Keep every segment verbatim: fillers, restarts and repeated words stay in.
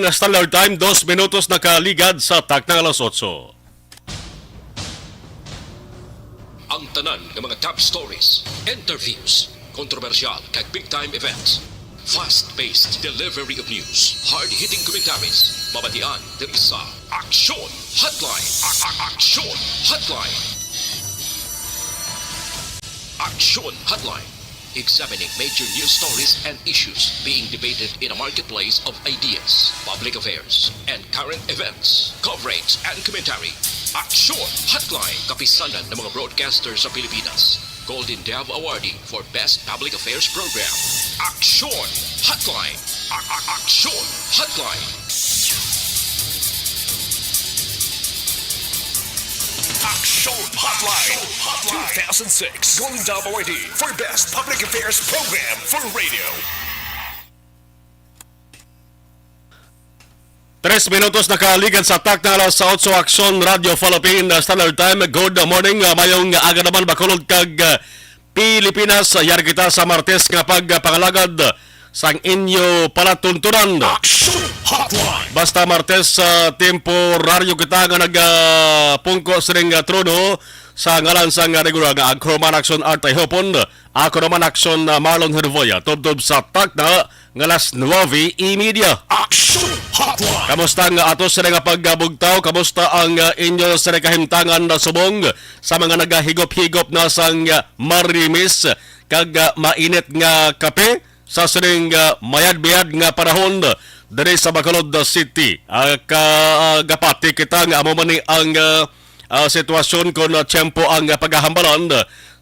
Standard Time, dos minutos nakaligad sa takna nga alas otso. Ang tanan nga mga top stories, interviews, kontrobersyal kag big time events. Fast-paced delivery of news, hard-hitting commentaries, mabatian diri sa Aksyon Hotline. A- a- Aksyon Hotline. Aksyon Hotline. Examining major news stories and issues being debated in a marketplace of ideas, public affairs, and current events. Coverage and commentary. Aksyon Hotline. Kapisanan ng mga broadcaster sa Pilipinas. Golden Dove Awardee for Best Public Affairs Program. Aksyon Hotline. A- a- Aksyon Hotline. Aksyon Hotline. Two thousand six Golden Dove Awardee for Best Public Affairs Program for Radio. Tres minutos nakaligad sa takna alas otso, Aksyon Radio Philippine Standard Time. Good morning, uh, mayong aga naman, Bacolod kag, uh, Pilipinas. Yari kita sa Martes nga pagpangalagad sang inyo palatuntunan. Action Hotline. Basta Martes, uh, temporaryo kita nga nagapungko sining, uh, trono sa ngalan sang, uh, regular nga anchorman, Aksyon Artay Hopon. Ako naman, Aksyon, uh, Marlon Hervoya, tubtob sa takna nga alas nuebe y media. Action Hotline. Kamusta nga ato sila nga paggabugtaw? Kamusta ang, uh, inyo sa kahimtangan na subong sa mga nagahigop-higop na sang, uh, marimis kag, uh, mainit nga kape sa sining, uh, mayad-mayad nga panahon diri sa Bacolod City? Ah, ka, ah, gapati kita nga amo man ni ang, uh, ah, sitwasyon kon, ah, tiyempo ang, ah, paghahambalan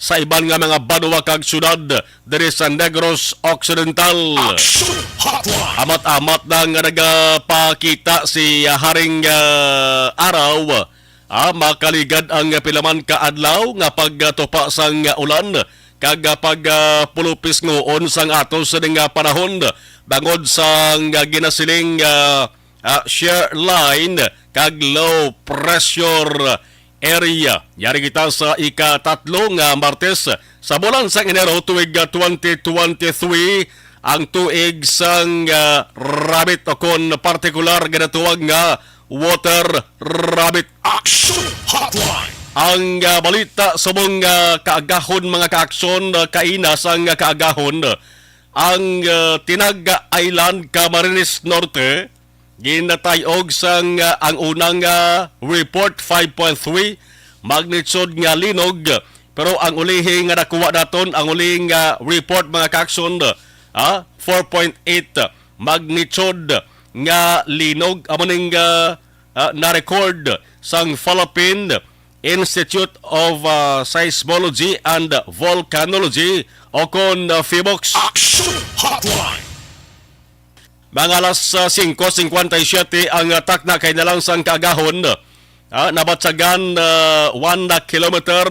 sa iban nga mga banwa kag syudad diri sa Negros Occidental. Action Hotline. Amat-amat na nga nagapakita si, ah, Haring, ah, Araw, ah, makaligad ang pila man ka adlaw nga pagtupa sang, ah, ulan kag, ah, pag, ah, pulupis nguon sang ato sining, ah, panahon bangod sang, ah, ginasiling, ah, ah, shear line kag low pressure area. Yari kita sa ikatatlo nga Martes sa bulan sang Enero tuig, ah, twenty twenty-three, ang tuig sang, ah, rabbit, o kon partikular ginatuwag nga water rabbit. Action Hotline. Ang, ah, balita subong, ah, kaagahon, mga kaaksyon, ah, kaina sang, ah, kaagahon, ang, ah, Tinaga Island, Camarines Norte, ginatay-og sang, ah, ang unang, ah, report, five point three magnitude nga linog. Pero ang ulihi nga nakuha naton, ang ulihi nga report, mga kaaksyon, ah, four point eight magnitude nga linog. Amo ning, ah, ah, na-record sang Philippine Institute of, ah, Seismology and Volcanology, o kon, ah, PHIVOLCS. Action Hotline. Mga alas, ah, singko singkwenta y siyete ang, ah, takna kay na lang sang kaagahon. Ah, nabatyagan, ah, one na kilometer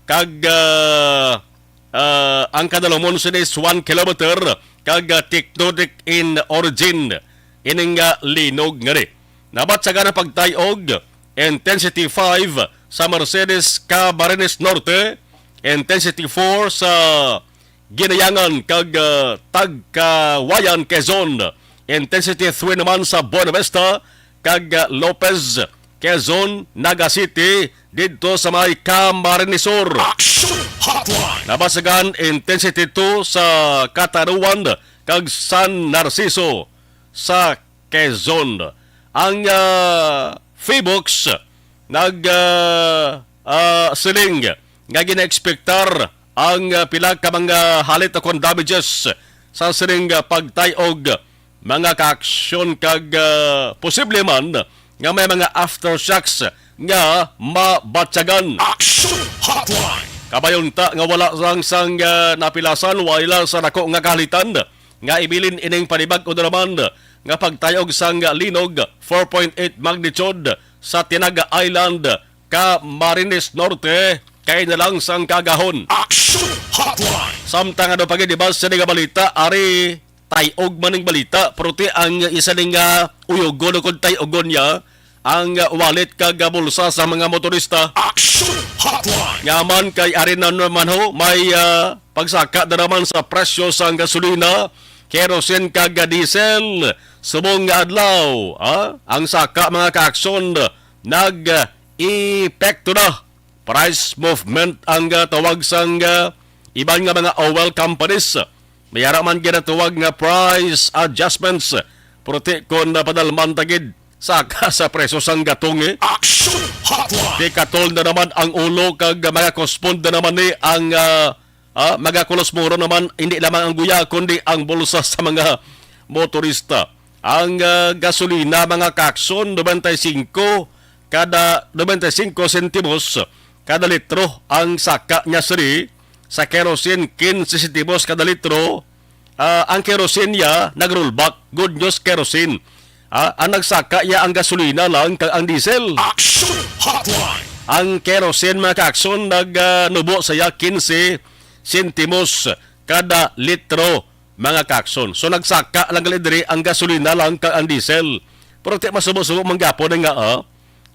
kag, ah, ah, ang kadalumon sini is one kilometer kag, ah, tectonic in origin ining, ah, linog ngari. Nabatyagan ang pagtay-og, intensity five sa Mercedes, Camarines Norte, intensity four sa Ginayangan kag, ah, Tagkawayan, Quezon. Intensity three naman sa Buenavista kag, ah, Lopez, Quezon, Naga City, didto sa may Camarines Sur. Action Hotline. Nabatyagan intensity two sa Catanduan kag San Narciso sa Quezon. Ang, ah, PHIVOLCS nag, ah, ah, siling nga ginaekspektar ang, ah, pila ka mga halit o kon damages sa sining, ah, pagtay-og, mga kaaksyon, kag, ah, posible man nga may mga aftershocks nga mabatyagan. Action Hotline. Kabayonta nga wala lang sang, ah, napilasan, wala sa dako nga kahalitan nga ibilin ining panibag-o na naman nga pagtay-og sang linog four point eight magnitude sa Tinaga Island, Camarines Norte, kay na lang sang kaagahon. Action Hotline. Samtang ano pa gid, di ba, sa nga balita, ari tay-og man ning balita, pero ti ang isa ning, ah, uyugon o kon tay-ogon niya, ang, ah, wallet kag, ah, bulsa sa mga motorista. Action Hotline. Nga man kay ari na naman ho, may, ah, pagsaka na naman sa presyo sang gasolina, kerosene kag diesel. Subong nga adlaw, ha? Ang saka, mga kaakson, nag-epekto na. Price movement ang, ah, tawag sang, ah, iban nga mga oil companies. May ara man ginatawag nga price adjustments. Pero ti kon, ah, padalman ta gid saka sa presyo sang gatong, eh. Action Hotline! Ti katol na naman ang ulo kag mga kuspon na naman ni ang, ah, ah, mga kulos muro naman, hindi lamang ang guya, kundi ang bulsa sa mga motorista. Ang, ah, gasolina, mga kaakson, nobenta y cinco kada, nobenta y cinco sentimos kada litro ang saka niya sini. Sa kerosene, quince sentimos kada litro. Ah, ang kerosene niya nag-rollback. Good news, kerosene. Ah, ang nagsaka niya ang gasolina lang kag ang diesel. Action Hotline! Ang kerosene, mga kaakson, nag, ah, nubo sa iya quince sentimos kada litro, mga kaakson. So, nagsaka lang gali diri ang gasolina lang kag ang diesel. Pero ti masubo-subo man gyapon nga, ah,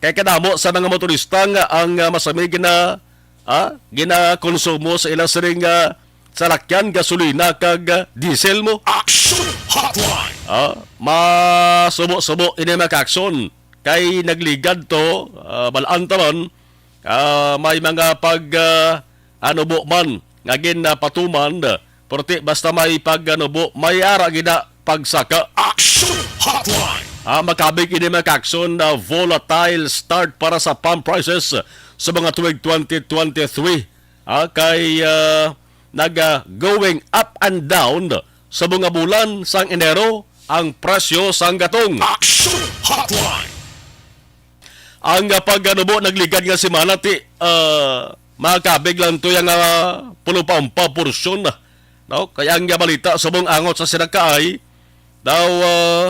kay kadamo sa mga motorista nga ang, ah, masami gina-, ah, ginakonsumo sa ila siring nga salakyan, gasolina kag, ah, diesel mo. Action Hotline! Ah, masubo-subo ini, mga kaakson. Kay nagligad to, ah, balaan ta man, ah, may mga pag, ah, anubo man nga ginapatuman, ah, pero ti basta may pag, anubo, may ara gina pagsaka. Action Hotline! Ah, makabig ini, mga kaakson, na volatile start para sa pump prices sa mga tuig twenty twenty-three. Ah, kay, ah, naga going up and down sa mga bulan sang Enero ang presyo sang gatong. Action Hotline! Ang, ah, pag-anubo nagligad nga semana ti, ah, makabig lang to yang, ah, pulo pa umpa porsyon, no? Kay ang, ah, balita subong angot sa sinakaay daw, ah,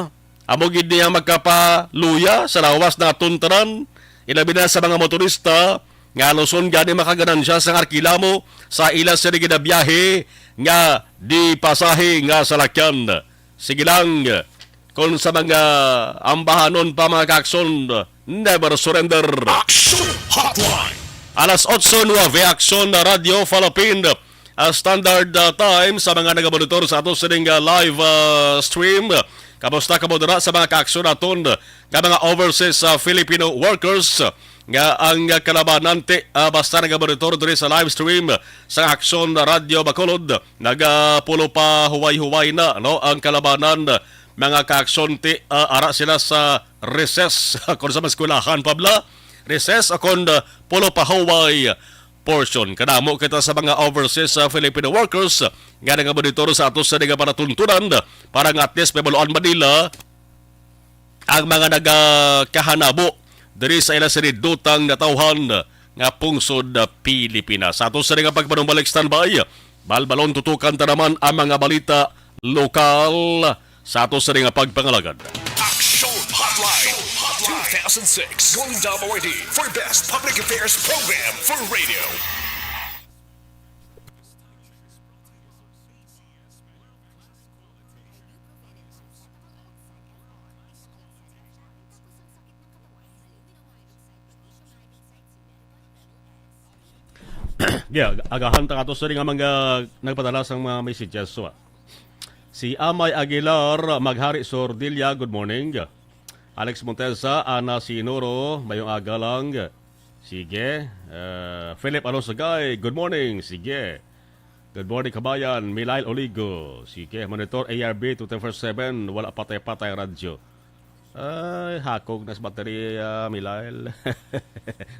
amo gid niya magkapaluya sa lawas naton tanan, ilabi na sa mga motorista nga aluson gani makaganansya sang arkila mo sa ila sini ginabiyahe nga di pasahe nga salakyan. Sige lang, kon sa mga ambahanon pa, mga kaakson, never surrender. Action Hotline! Alas otso nuebe, Aksyon na Radyo Falapin, ah, standard, ah, time sa mga nagamonitor sa ato sining, ah, live, ah, stream. Kamusta kamo dira sa mga kaaksyon naton nga mga overseas, ah, Filipino workers nga ang, ah, kalabanan ti, ah, basta nagamonitor diri sa live stream sa Aksyon Radyo Bacolod? Nagapulo pa huway-huway na, no, ang kalabanan, mga kaaksyon ti, ah, ara sila sa recess, kon sa mga eskwelahan pa bala, recess, o kon, ah, pulo pa huway portion. Kadamo kita sa mga overseas, ah, Filipino workers nga nagamonitor sa ato sa nga panatuntunan para nga at least mahibaluan man nila ang mga nagakahanabo diri sa ila sini dutang natawhan nga pungsod na Pilipinas. Sa ato sa nga pagpanumbalik, standby. Balbalon tutukan ta naman ang mga balita lokal sa ato sa nga pagpangalagad. Action Hotline two thousand six, Golden Dome Awardee for Best Public Affairs Program for Radio. Yeah, ag-, agahan ta ato sa nga mga nagpadala sang mga messages. So, si Amay Aguilar, Maghari Sordilla, good morning. Alex Montesa, Ana Sinoro, mayong aga lang. Sige. Uh, Philip Alonso Gay, good morning. Sige. Good morning, kabayan. Milail Oligo. Sige, monitor A R B twenty-four seven. Wala patay-patay radyo. Ay, hakog na sa battery, ah, Milail.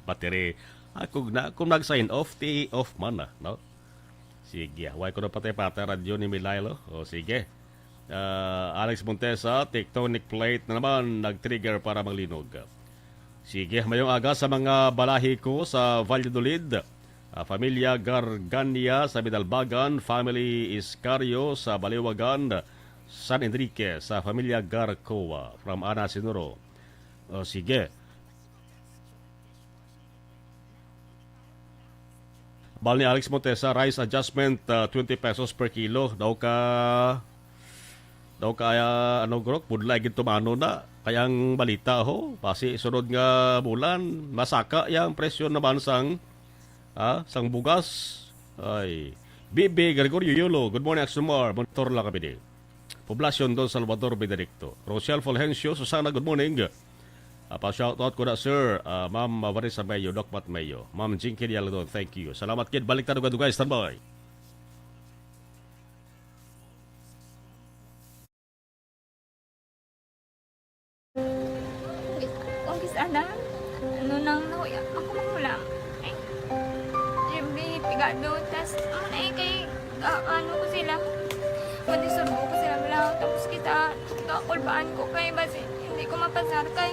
Battery. Hakog na. Kung nag-sign off, ti off man na, no? Sige, why ko na patay-patay radyo ni Milail, oh? O, sige. Ah, Alex Montesa, tectonic plate na naman nag-trigger para manglinog. Sige, mayong aga sa mga balahi ko sa Valladolid. Ah, Familia Gargania sa Bidalbagan, Family Iscario sa Baliwagan, San Enrique sa Familia Garcoa. From Ana Sinuro. Oh, sige. Bal ni Alex Montesa, rice adjustment, ah, twenty pesos per kilo. Daw ka, daw ka, ah, ano, Grok, budlay gid tumano na. Kaya ang balita, ho, basi sunod nga bulan, masaka yang presyo naman sang, ah, sang bugas. Ay, B B Gregorio Yulo, good morning, Axelmar. Monitor lang kami di. Poblacion, Don Salvador Benedicto. Rosel Fulgencio, Susana, good morning. Ah, pa-shoutout ko na, sir. Ah, Ma'am Vanessa Mayo, Doc Pat Mayo. Ma'am Jinky Dialdo, thank you. Salamat, kid. Balik ta dugay-dugay. Standby. Kung kis ana, ano nang nahuya, ako magulang. Ay, Jimmy, pigado, tas, ano na eh, kay, ah, ano ko sila, kung disurbo ko sila, wala, tapos kita, kakulbaan ko kay, basi, hindi ko mapasar kay.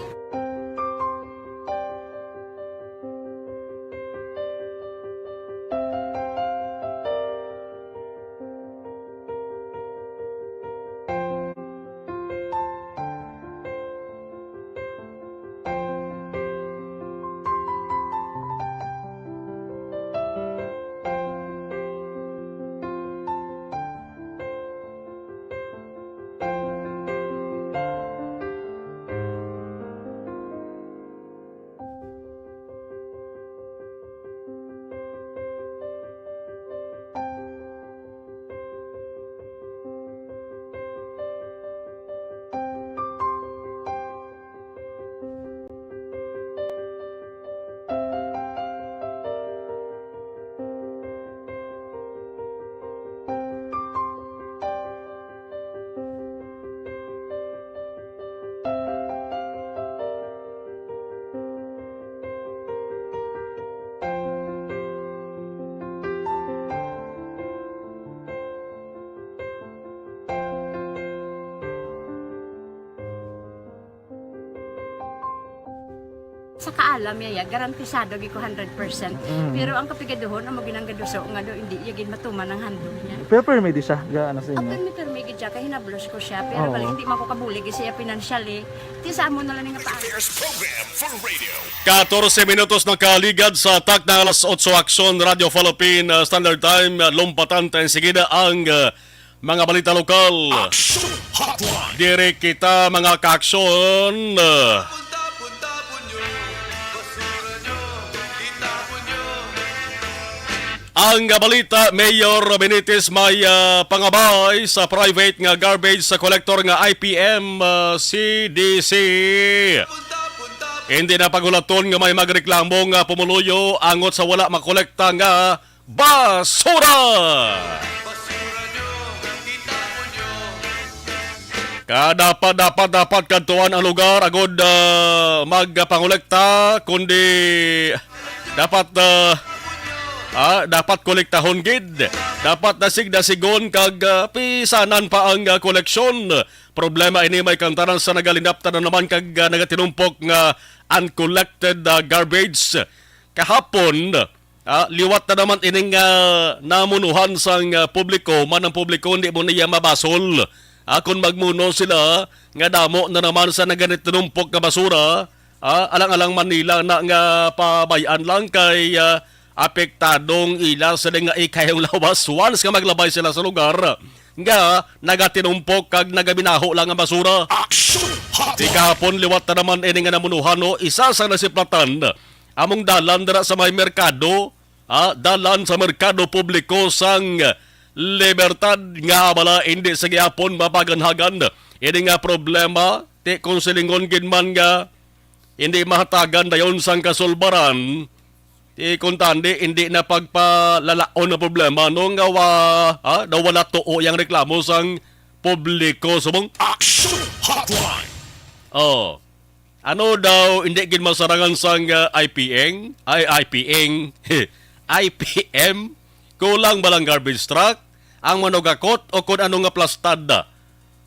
Sa kaalam niya, ya, garantisado gid ko hundred percent. Mm. Pero ang kapigaduhon, amo ginang gaduso nga do, hindi iya gid matuman ang handog niya. Pero permi di siya, ga, ano sa inyo? Apan mi permi gid siya, kay hinablos ko siya. Pero Oo. bali, hindi man ko kabulig siya financially. Ti sa amo na lang nga paa. Affairs program for radio. Katorse minutos na kaligad sa takna alas otso, Aksyon Radio Philippine, uh, Standard Time. Uh, lumpatan ta enseguida ang, uh, mga balita lokal. Action Hotline. Diri kita, mga kaaksyon. Ang balita, Mayor Benitez may, ah, pangabay sa private nga garbage sa collector nga I P M, ah, C D C. Hindi na paghulaton nga may magreklamo nga pumuluyo angot sa wala makolekta nga basura. Ka dapat, dapat, dapat kadtuan ang lugar agod, ah, magpangolekta, kundi dapat, ah, ah, dapat kolektahon gid. Dapat dasig-dasigon kag, ah, pisanan pa ang, ah, koleksyon. Problema ini, may kantanan sa nagalinaptan na naman kag, ah, nagatinumpok nga uncollected, ah, garbage. Kahapon, Ah, liwat na naman ining, ah, namunuhan sang, ah, publiko, man ang publiko hindi mo niya mabasol. Ah, kung magmuno sila, nga damo na naman sa nagani tinumpok nga basura, ah, alang-alang Manila na nga pabay-an lang kay, ah, apektadong ila sila nga ikayong lawas once nga maglabay sila sa lugar nga nagatinumpok kag nagabinaho lang ang basura. Action Hotline. Di kahapon, liwat na naman ini nga namunuhan, no? Isa sa nasiplatan, among dalan dira sa may merkado, ah, dalan sa merkado publiko sang Libertad nga bala hindi sa gihapon mapaganhagan ini nga problema, ti kung silingon gid man nga hindi mahatagan dayon sang kasulbaran, ti kung tandi hindi na pagpalalaon ang problema, no, nga wa-, ah, daw wala tuo yang reklamo sang publiko subong. Action Hotline. Oh. Ano daw, hindi gid masarangan sang, ah, I P N? Ay, I P N. I P M? Kulang ba lang garbage truck? Ang manugakot o kun ano nga plastada?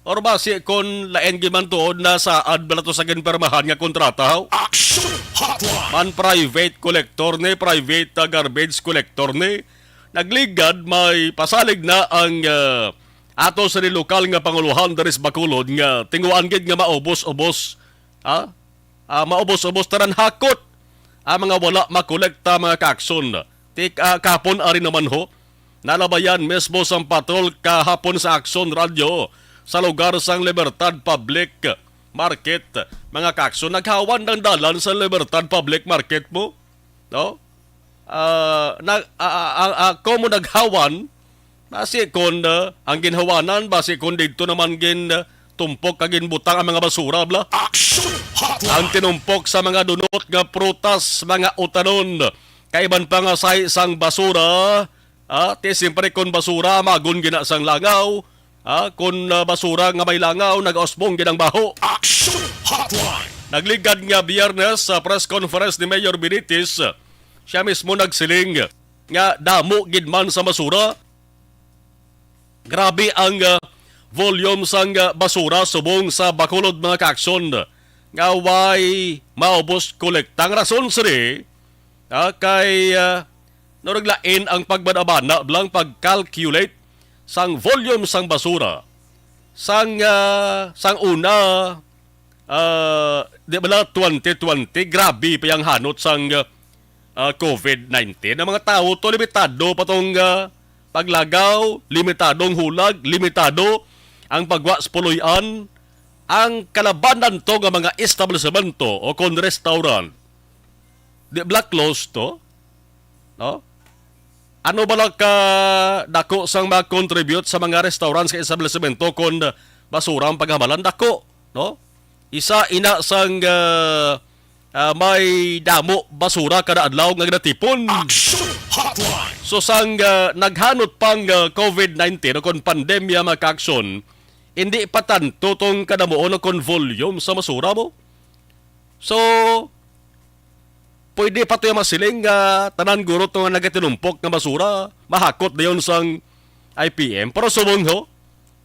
Or basi kun lain gid man tuod na saad bala to sa ginpirmahan nga kontrata, haw? Action Hotline! Man private collector ni, private, ah, garbage collector ni. Nagligad, may pasalig na ang, ah, ato sa lokal nga panguluhan diri sa Bacolod nga tinguan gid nga maubos-ubos, ha? Ah, maubos-ubos tanan hakot ang mga wala makolekta, mga kaaksyon. Ti-, ah, kahapon ari naman ho, nalabayan mismo sang patrol kahapon sa Aksyon Radyo sa lugar sang Libertad Public Market, mga kaaksyon. Naghawan ang dalan sa Libertad Public Market mo, no? Ah, nag-, ah, ah, ah, ah, komo naghawan, Basi kon, ah, ang ginhawanan, basi kon didto naman gin, ah, tumpok kag ginbutang ang mga basura, bala. Action Hotline! Ang tinumpok sa mga dunot nga prutas, mga utanon, kaiban pa nga sahi sang basura, ah, ti siyempre kon basura, magon gina sang langaw, ah, kon, ah, basura nga may langaw, nagausbong gid ang baho. Action Hotline! Nagligad nga Biyernes sa press conference ni Mayor Benitez, siya mismo nagsiling nga damo gid man sa basura, grabe ang, ah, volume sang, ah, basura subong sa Bacolod, mga kaaksyon, nga way maubos kolekta. Ang rason sini, ah, kay, ah, nurag lain ang pagbana-bana lang pag-calculate sang volume sang basura. Sang, ah, sang una, ah, di bala twenty twenty, grabe pa yang hanot sang, ah, COVID nineteen. Ang mga tawo to limitado pa tong, ah, paglagaw, limitado ang hulag, limitado ang pagwa sa puloy-an. Ang kalabanan to nga mga establisemento o kon restaurant, di bala close to, no? Ano bala ka dako sang mag-contribute sa mga restaurants kag establisemento kon basura ang paghambalan? Dako, no? Isa ina sang, ah, ah, may damo basura kada adlaw nga ginatipon. Action Hotline! So sang, ah, naghanot pang, ah, COVID nineteen o kon pandemya, mga kaaksyon, hindi pa tanto tong kadamuon o kon volume sa basura mo. So, pwede pa to yung masiling nga tanan guro to nga nagatinumpok nga basura, mahakot dayon sang I P M. Pero subong ho,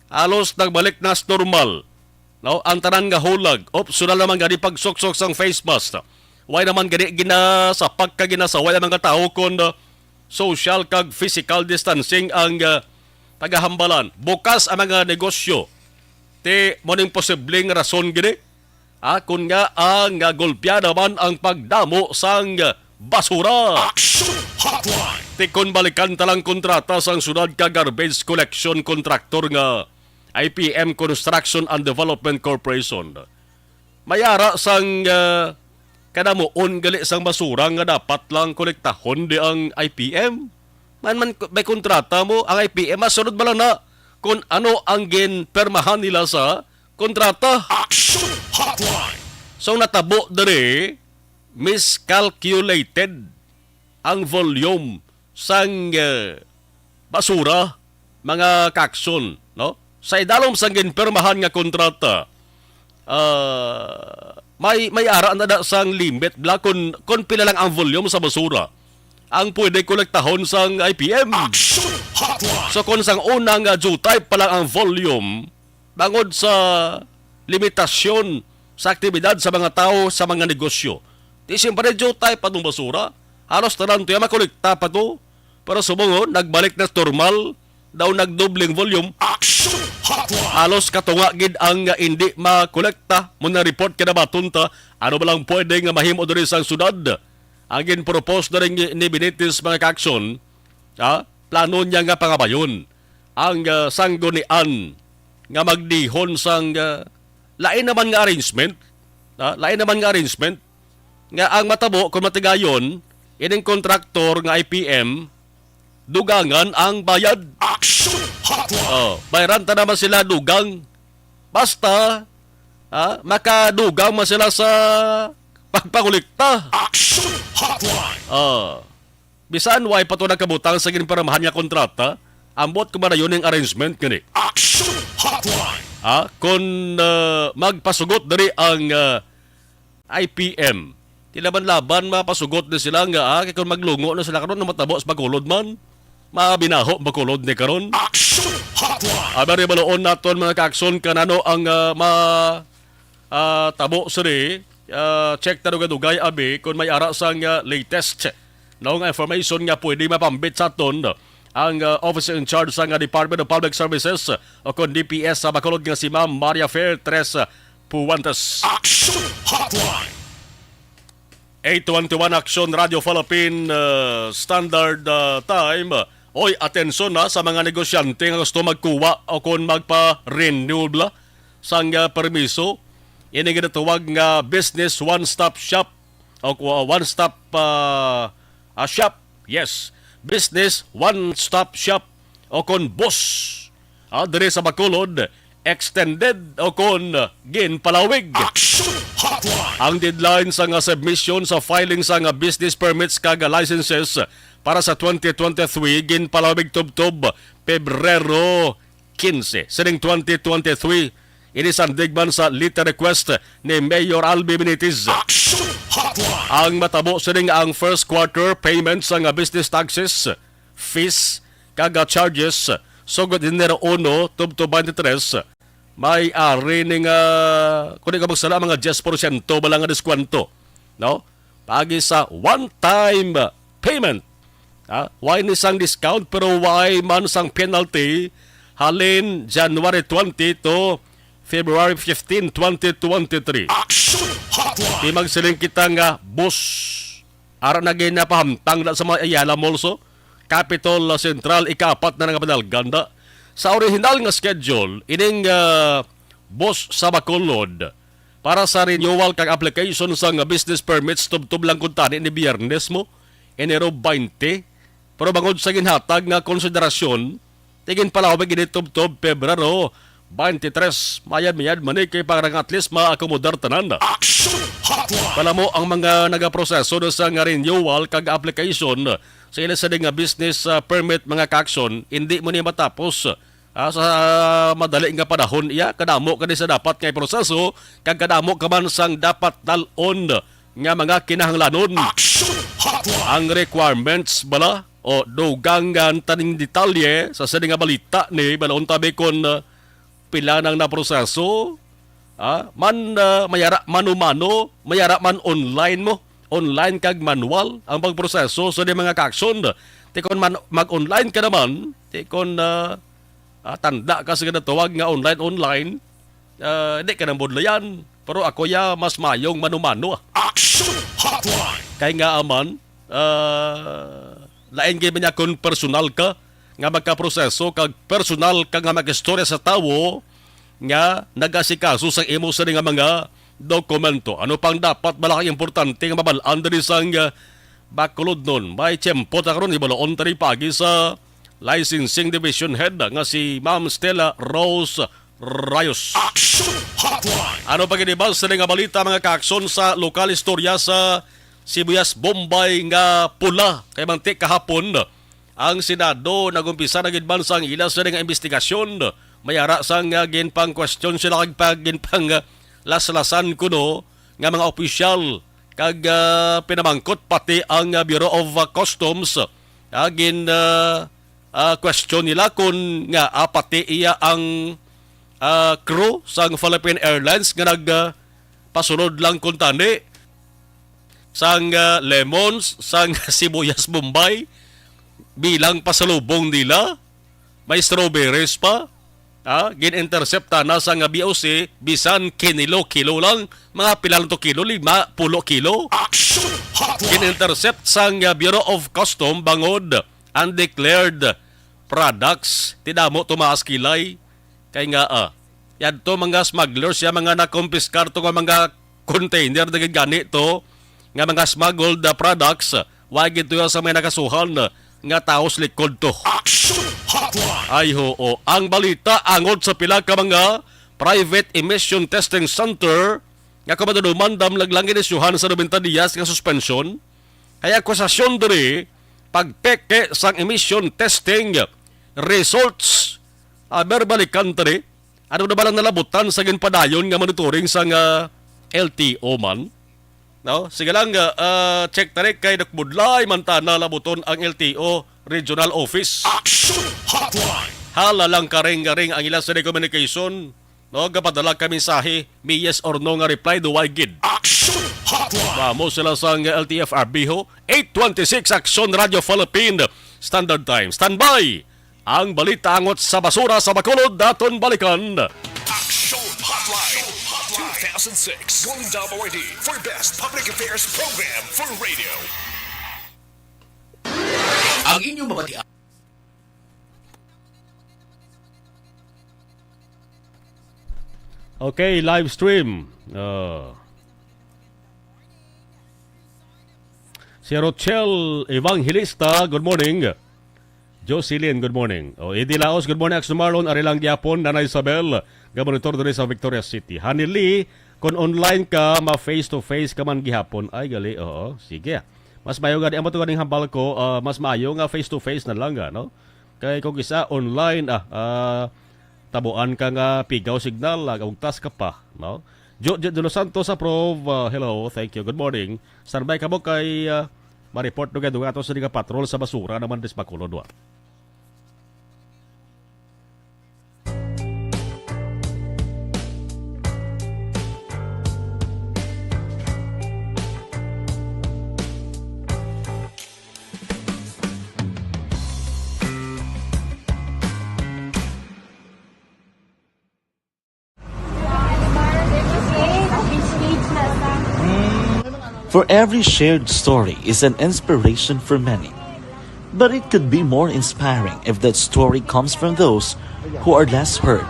halos nagbalik na sa normal, no? Ang tanan nga hulag, optional naman gani pagsuksok sang face mask. Way naman gani ginasapak ka ginasaway ang mga tawo kon, uh, social kag physical distancing ang, uh, pagahambalan. Bukas ang mga negosyo. Ti, mo ning posibleng rason gini. Ah, kun nga ang, ah, gulpya naman ang pagdamo sang basura. Action Hotline! Ti kon balikan ta lang kontrata sang syudad ka garbage collection contractor nga I P M Construction and Development Corporation. May ara sang, ah, kadamuon gali sang basura nga dapat lang kolektahon di ang I P M. Man man ko- may kontrata mo, ang I P M masunod ba lang na kung ano ang ginpermahan nila sa kontrata. Action Hotline! So natabo diri, miscalculated ang volume sang, eh, basura, mga kaaksyon, no? Sa idalom sang ginpirmahan nga kontrata, ah, may, may ara na da sang limit bla kung, kung pila lang ang volume sa basura ang pwede kolektahon sang I P M. Action Hotline! So kung sang una nga due type pa lang ang volume, bangod sa limitasyon sa aktibidad sa mga tawo sa mga negosyo. Di siyempre, due type pa tong basura. Halos tanan to yan, makolekta pa to. Pero subong, oh, nagbalik na sa normal, daw nagdobling volume. Action Hotline! Halos katunga gid ang, uh, hindi makolekta. Mo na report ka na ba, tunta? Ano ba lang pwede nga mahimo diri sa syudad? Ang ginpropose na rin ni Benitez, mga kaaksyon, ah, plano niya nga pangabayon ang, ah, sanggunian nga magdihon sang, ah, lain naman nga arrangement, ah, lain naman nga arrangement nga ang matabo kung matigayon ining kontraktor nga I P M, dugangan ang bayad. Action Hotline! Oh, bayran ta naman sila dugang. Basta, ah, makadugang man sila sa pagpangolekta. Action Hotline! Oh. Bisan way pa to nagkabutang sa ginpirmahan nga kontrata, ambot ko ba na yun ang arrangement gani? Action Hotline! Ha? Kung, ah, magpasugot diri ang, ah, I P M, ti laban-laban mapasugot na sila nga, ah, kay kung maglungo na sila karon, matabo sa Bacolod man, mabinaho Bacolod ni karon. Action Hotline! Abi, baloon naton, mga kaaksyon, kanano ang, ah, ma- ah, tabo sini, ah, check ta dugay-dugay, abi, kung may ara sang, ah, latest, no, nga information nga pwede mapambit sa aton ang, ah, officer in charge sang, ah, Department of Public Services o kon D P S sa Bacolod nga si Ma'am Maria Fair Tres Puentes. Action Hotline! Eight twenty-one Action Radio Philippine, uh, Standard, uh, Time. Oy, atensyon na sa mga negosyante nga gusto magkuha o kon magpa-renew bla sang, uh, permiso. Ini ginatawag nga Business One Stop Shop o, uh, One Stop, uh, uh, Shop. Yes, Business One Stop Shop o kon bus, ah, diri sa Bacolod, extended o kon ginpalawig. Action Hotline. Ang deadline sa nga submission sa filing sa nga business permits kag licenses para sa twenty twenty-three ginpalawig tubtob Pebrero quince sining twenty twenty-three. Ini sandig man sa letter request ni Mayor Albi Benitez. Action Hotline. Ang matabo sining ang first quarter payment sa nga business taxes, fees, kag charges sugod Enero uno tubtob twenty-three, may ari ning, ah, kung di ko magsala, mga diyes porsyento ba lang nga diskwento, no? Paagi sa one-time payment. Ha? Way ni sang discount, pero way man sang penalty halin January twenty to February fifteen, twenty twenty-three. Action Hotline. Di magsiling kita nga bus. Ara na gid napahamtang na sa mga Ayala Malls, oh. Capitol Central, ikaapat na nga panalgan na. Sa orihinal nga schedule, ining, ah, bus sa Bacolod para sa renewal kag application sang business permits tubtob lang kuntani ni Biyernes mo, Enero twenty. Pero bangod sa ginhatag nga konsiderasyon, ginpalawig ini tubtob Pebrero twenty-three, mayad-mayad man ni kay para nga at least maakomodar tanan. Action Hotline. Palamo ang mga nagaproseso na sa nga renewal kag application sa ila sila nga business, ah, permit, mga ka-aksyon, hindi mo ni matapos, ah, sa madali nga panahon iya. Kadamo kani sa dapat nga proseso kag kadamo ka man sang dapat dal-on nga mga kinahanglanon. Action Hotline. Ang requirements bala o dugangan taning detalye sa sini nga balita ni bala unta bi kon, ah, pila nang naproseso, ah, man, ah, mayara mano-mano, mayara man online mo, online kag manual ang pagproseso sa di mga ka-aksyon. Ti kon man, mag-online ka naman, ti kon, ah, ah, tanda ka sa ginatawag nga online-online, ah, di ka nang budlayan. Pero ako ya mas mayong mano-mano, ah. Action Hotline. Kay nga aman, ah, lain gid man niya kung personal ka nga magkaproseso kag personal ka nga mag-istorya sa tawo nga nag-asikaso sa imo sini nga mga dokumento. Ano pang dapat malaki importante nga mabal-an diri sang, ah, Bacolodnon? May tiyempo ta karon, ibaloon ta ni pagi sa Licensing Division Head nga si Ma'am Stella Rose Rayos. Action Hotline. Ano pa gid ba sa nga balita, mga kaakson, sa lokal istorya sa Sibuyas Bombay nga pula? Kay manti kahapon, ang Senado nagumpisa na gid man sang ila sa nga investigasyon. May ara sang, ah, ginpang-question sila kag pag-, ginpang, ah, laslasan kuno nga mga opisyal kag, ah, pinamangkot pati ang, ah, Bureau of, ah, Customs, ah, gin, ah, ah, question nila kung nga, ah, pati iya ang, ah, crew sang Philippine Airlines nga nag, ah, pasulod lang kuntani sang, ah, lemons, sang sibuyas Bombay bilang pasalubong nila. May strawberries pa. Ah, gin-intercept na sang B O C bisan kinilo-kilo lang, mga pila lang to kilo, lima, pulo kilo. Action Hotline. Gin-intercept sang Bureau of Custom bangod undeclared products. Ti damo tumaas kilay. Kay nga, ah, yadto mga smugglers, ya mga nakumpiskar to nga mga container na gid gani to nga mga smuggled, ah, products. Wa gid to sa may nakasuhan nga tawo sa likod to. Action Hotline. Ay, hoo. Ang balita angot sa pila ka mga private emission testing center nga kumaduduman damlag lang ginisyuhan sa nobenta diyas nga suspensyon. Kay akusasyon diri, pagpeke sang emission testing results. Ah, berbalikan ta ni, ano na ba lang nalabutan sa ginpadayon nga monitoring sang L T O man? No? Sige lang, ah, ah, check ta ni kay Doc Budlay man ta nalabuton ang L T O Regional Office. Action Hotline. Hala lang karing-karing ang ila sa communication. No, gapadala ka mensahe, may yes or no nga reply, do I gid? Action Hotline. Mamo sila sang L T F R B ho, eight twenty-six Action Radio Philippine Standard Time. Standby! Ang balita angot sa basura sa Bacolod, daton balikan. Action Hotline two thousand six Golden Dome Awardee for Best Public Affairs Program for Radio. Ang inyong mabatian. Okay, live stream. Ah. Si Rochelle Evangelista, good morning. Jocelyn, good morning. O, Eddie Laos, good morning. Ax Marlon, ari lang gyapon, Nanay Isabel, nga monitor diri sa Victoria City. Honey Lee, kung online ka, ma face to face ka man gihapon. Ay, gali, oo. Sige. Mas maayo gani, amo to ganing hambal ko, ah, mas maayo nga face to face na lang, ah, no? Kay kung isa online, ah, ah, tabuan ka nga pigaw signal, ah, ugtas ka pa, no? Jo-, Jo-, De Los Santos, approve. Ah, hello, thank you. Good morning. Standby kamo kay, ah, ma-report no kay dugang ato sa nga patrol sa basura naman dis Bacolod, wa. For every shared story is an inspiration for many. But it could be more inspiring if that story comes from those who are less heard.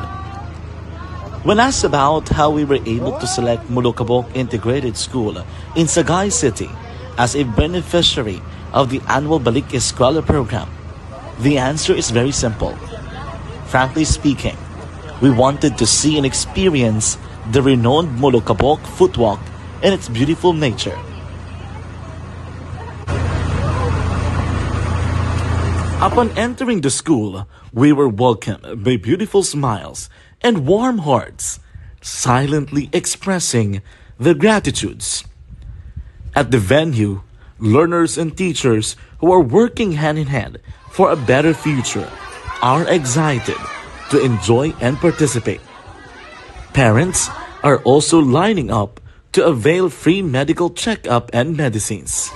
When asked about how we were able to select Molokabok Integrated School in Sagay City as a beneficiary of the annual Balik Eskwela program, the answer is very simple. Frankly speaking, we wanted to see and experience the renowned Molokabok footwalk and its beautiful nature. Upon entering the school, we were welcomed by beautiful smiles and warm hearts, silently expressing their gratitudes. At the venue, learners and teachers who are working hand in hand for a better future are excited to enjoy and participate. Parents are also lining up to avail free medical checkup and medicines.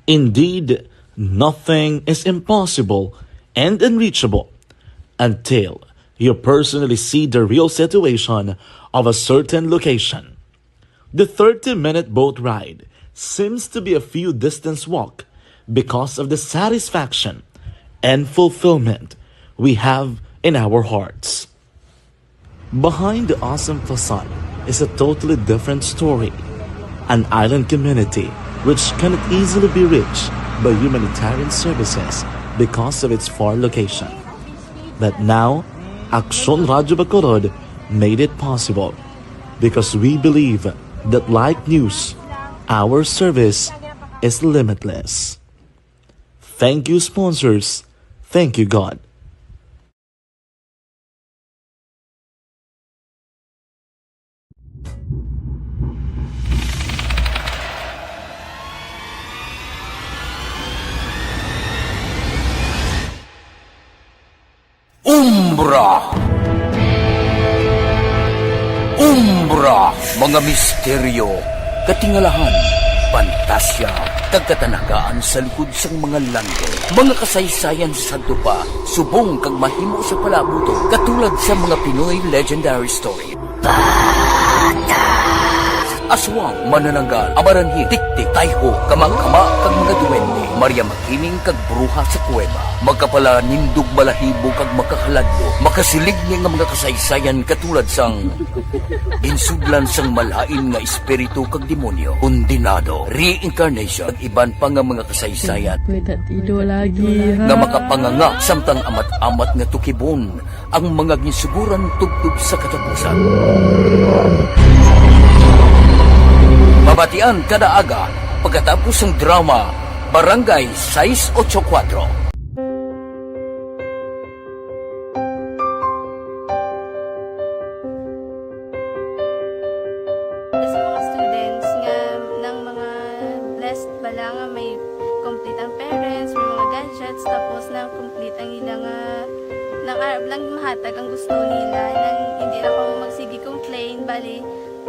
Indeed, nothing is impossible and unreachable until you personally see the real situation of a certain location. The thirty-minute boat ride seems to be a few distance walk because of the satisfaction and fulfillment we have in our hearts. Behind the awesome facade is a totally different story, an island community which cannot easily be reached by humanitarian services because of its far location. But now, Aksyon Radyo Bacolod made it possible because we believe that like news, our service is limitless. Thank you, sponsors. Thank you, God. Umbra. Umbra, mga misteryo, katingalahan, pantasya, kag katanagaan sa likod sang mga landong. Mga kasaysayan sa sadto pa, subong kag mahimo sa palaabuton, katulad sa mga Pinoy legendary story. Aswang, manananggal, amaranhit, tiktik, tayho, kamakama, kag mga duwende, Maria Makiling kag bruha sa kuweba, makapalanindog balahibo kag makahaladlo, makasiligni nga mga kasaysayan katulad sang ginsudlan sang malain nga espiritu kag demonyo, kondinado, reincarnation, kag iban pa nga mga kasaysayan May tatido lagi, ha? Nga makapanganga samtang amat-amat nga tukibon ang mga ginsuguran tubtob sa katapusan. Mabatian kada aga pagkatapos sang drama Barangay sais ocho kuwatro. Sa mga students nga nang mga blessed bala nga may complete ang parents, may mga gadgets, tapos nang complete ang ila nga nang arab lang mahatag ang gusto nila, nang hindi na kamo magsige complain, bali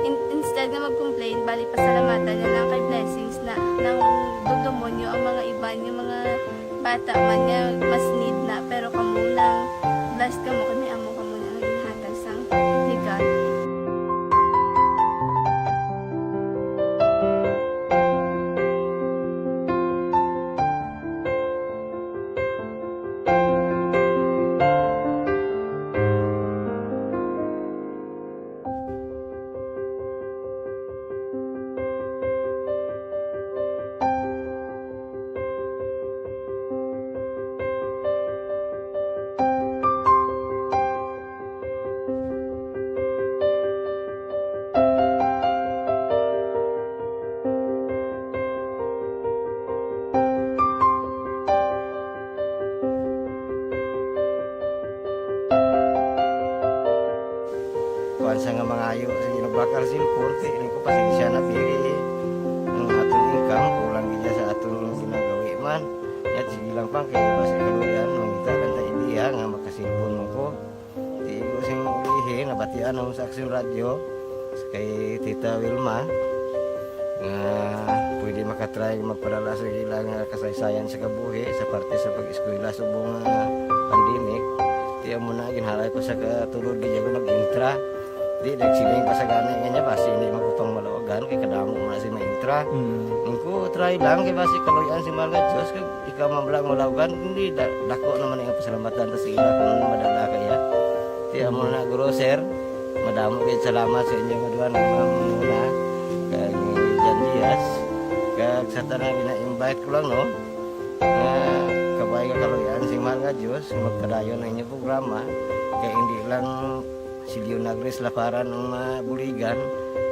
in, instead nga mag-complain, bali pasalamatan na lang kay blessings na nang dudumonyo ang mga iban nga mga bata man nga mas need na, pero kamo nang blessed kamo kay may amo kamo na nga ginhatag sang ni God. Sa nga mangayo sa ginabakal sa import, ini ko pasensya na, pili ang aton income, kulang gid sa aton ginagawi man. Yat, sige lang, pang, kay basi kaluyan, mangita lang ta idea nga makasilpon mo ko. Di ko sing ulihi, nabatian ako sa Action Radio, kay Tita Wilma, nga pwede makatry magpadala sa ila nga kasaysayan sa kabuhi sa parte sa pag-eskwela subong nga pandemic. Ti amo na, ginhalay ko sa katulod, di ako nag-intra. Di, nagsiling pa sa gani nga niya, basi hindi man ko pang malawagan, kay kadamo mo na si maintra. Mm. Ang ko, try lang, kay basi kaluyan si mahal nga Diyos, kag ikaw man lang malawagan, hindi, da-, dako naman ang pasalamatan ta sa ila kung ano madala kaya. Ti amo na, guro, sir, madamo kayo salamat sa inyo nga duha, nga ma'am Mona, kag Jan Diaz, kag sa tanan gina-invite ko lang, no, nga kabay nga kaluyan si mahal nga Diyos, magpadayon ang inyong programa, kay hindi lang si Leonagris Laparan ang mabuligan.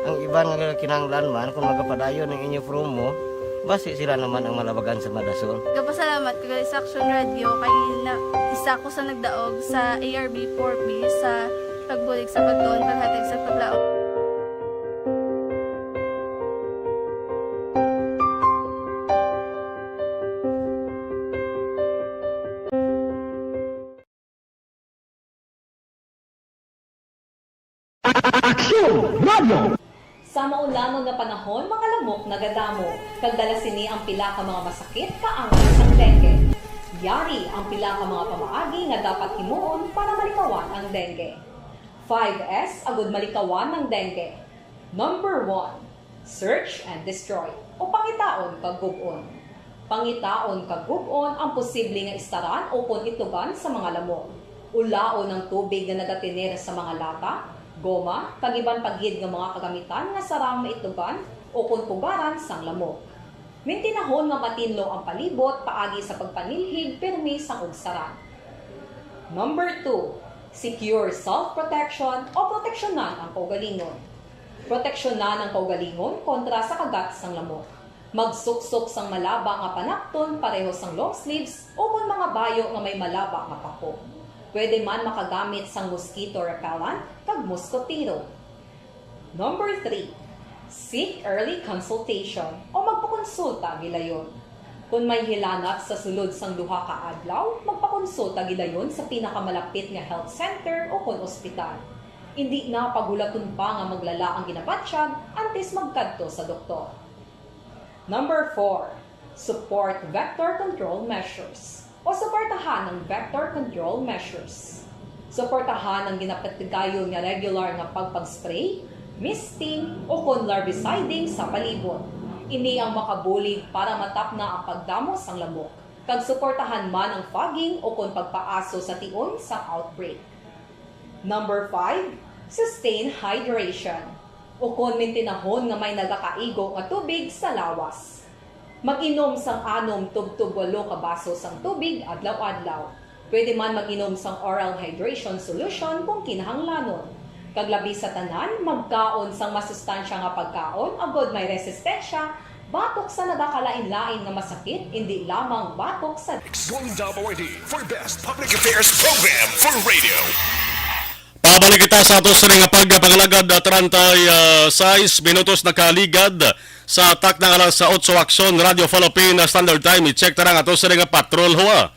Ang iban nga kinahanglan man, kung magapadayon ang inyo promo, basi sila naman ang malabagan sa madasol. Gapasalamat ko gali sa Action Radio kay na, isa ko sa nagdaog sa A R B four B sa pagbulig sa pagtuon, paghatag sa paglaom. Aksyon Radio. Sa maulanon nga panahon, mga lamok nagadamo, kag dala sini ang pila ka mga masakit nga angas sang dengue. Yari ang pila ka mga pamaagi nga dapat himuon para malikawan ang dengue. Five S agud malikawan ang dengue. Number one, search and destroy, o pangitaon kag gub-on. Pangitaon kag gub-on ang posible nga istaran ukon itlugan sa mga lamok. Ulaon ang tubig nga nagatener sa mga lata, goma, kag iban pa gid nga mga kagamitan nga sarang maitlugan ukon pugaran sang lamok. Mintinahon nga matinlo ang palibot paagi sa pagpanilhig pirmi sang ugsaran. Number two, secure self-protection o proteksyonan ang kaugalingon. Proteksyonan ang kaugalingon kontra sa kagat sang lamok. Magsuksok sang malaba nga panapton pareho sang long sleeves ukon mga bayo nga may malaba nga pako. Pwede man makagamit sang mosquito repellent kag moskotero. Number three, seek early consultation o magpakonsulta gilayon. Kon may hilanat sa sulod sang duha ka adlaw, magpakonsulta gilayon sa pinakamalapit nga health center o kon ospital. Indi na paghulaton pa nga maglala ang ginabatyag antes magkadto sa doktor. Number four, support vector control measures o suportahan ang vector control measures. Suportahan ang ginapatigayon nga regular nga pagpag-spray, misting, o kon larviciding sa palibot. Ini ang makabulig para matapna ang pagdamo sang lamok, kag suportahan man ang fogging o kon pagpaaso sa tion sang outbreak. Number five, sustain hydration, o kon mintinahon nga may nagakaigo nga tubig sa lawas. Mag-inom sang anom tubtob walo ka baso sang tubig adlaw-adlaw. Pwede man mag-inom sang oral hydration solution kung kinahanglanon. Kag labi sa tanan, magkaon sang masustansya nga pagkaon agod may resistensya batok sa nagakalain-lain nga masakit, indi lamang batok sa Going W R D for Best Public Affairs Program for Radio. Pabalik kita sa ato sini nga pagpangalagad, ah, treinta y seis minutos nakaligad sa takna nga alas otso. Aksyon, Radio Philippine Standard Time. I-check ta lang ato sini nga patrol, ho, ah.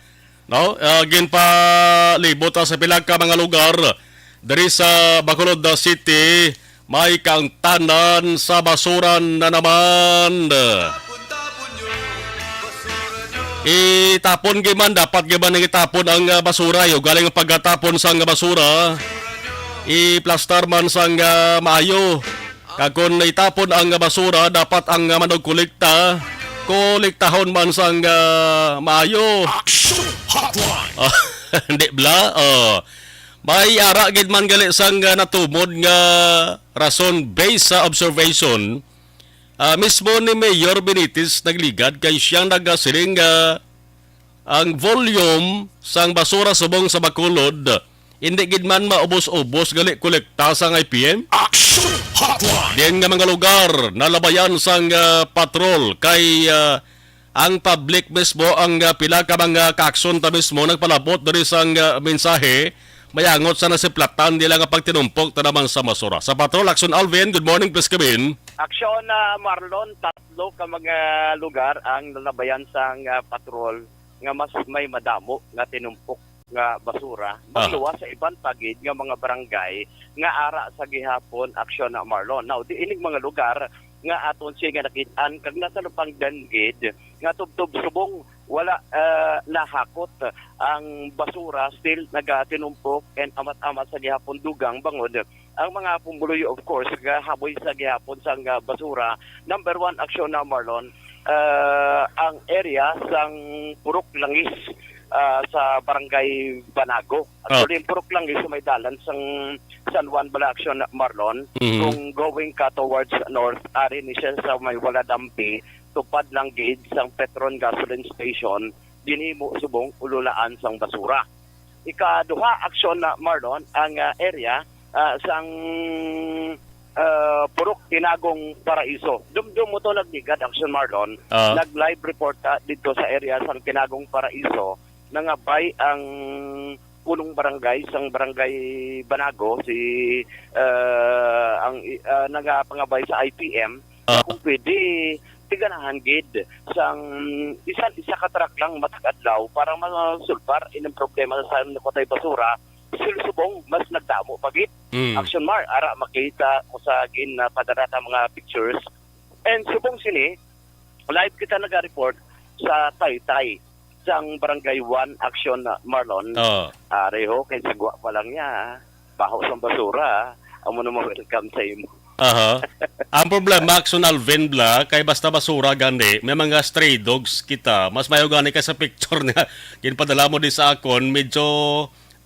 No? Ah, ginpalibot, ah, sa pila ka mga lugar diri sa Bacolod, ah, City. May kaangtanan sa basura na naman. Itapon gid man, dapat gid man itapon ang, ah, basura. Yo, galing ang pagkatapon sang basura, iplastar man sang, ah, maayo. Kag kon itapon ang basura, dapat ang, ah, manugkolekta, kolektahon man sang, ah, maayo. Action Hotline. Ah, hindi bala. Oh. May ara gid man gali sang, ah, natumod nga rason based sa observation, ah, mismo ni Mayor Benitez nagligad kay siyang nagasiling nga ang volume sang basura subong sa Bacolod hindi gid man maubos-ubos gali kolekta sang I P M. Action Hotline. Diin nga mga lugar nalabayan sang, ah, patrol kay, ah, ang public mismo, ang, ah, pila ka mga kaakson ta mismo nagpalabot diri sang, ah, mensahe Mayangot sa nasiplatan nila nga pagtinumpok ta naman sa basura. Sa Patrol, Action Alvin, good morning, please come in. Action, ah, Marlon, tatlo ka mga lugar ang nalabayan sang, ah, patrol nga mas may madamo nga tinumpok nga basura. Ah. Magluwas sa iban pa gid nga mga barangay nga ara sa gihapon, Action, ah, Marlon. Now, di ining mga lugar nga aton siya nga nakit-an kag natalupangdan gid nga tubtob subong wala, ah, nahakot ang basura, still nagatinumpok and amat-amat sa gihapon dugang bangod ang mga pumuluyo, of course, gahaboy sa gihapon sang, ah, basura. Number one, Action, ah, Marlon, ah, ang area sang Purok Langis, ah, sa Barangay Banago. Oh. Actually, ang Purok Langis sa may dalan sang San Juan bala, Action, ah, Marlon, Mhm. kung going ka towards north, ari ni siya sa may Waladampi, tupad lang gid sang Petron Gasoline Station, ginhimo subong ululaan sang basura. Ikaduha, Action, ah, Marlon, ang, ah, area, ah, sang, ah, Purok Tinagong Paraiso. Dumdum mo to nagligad, Action, Marlon. Ah. Nag-live report, ah, dito sa area sang Tinagong Paraiso. Nangabay ang punong barangay sang Barangay Banago, si, ah, ang, ah, nagapangabay sa I P M. Ah. Kung pwede, tiganahan gid sang bisan isa ka truck lang matag adlaw para masulbar ining problema sa nakutay basura. Sul-, subong mas nagdamo pa gid. Mm. Action, Mar, ara makita mo sa gin, ah, padarata mga pictures. And subong sini, live kita naga-report sa Taytay, sang Barangay One, Action, ah, Marlon. Oo. Ari ho, kay sagwa pa lang niya, ah. Baho sang basura, ah. Amo na mo welcome sa imo. Aha. Ang problema, Action Alvin, bala, kay basta basura gani, may mga stray dogs kita. Mas mayo gani ka sa picture nga ginpadala mo di sa akon, medyo,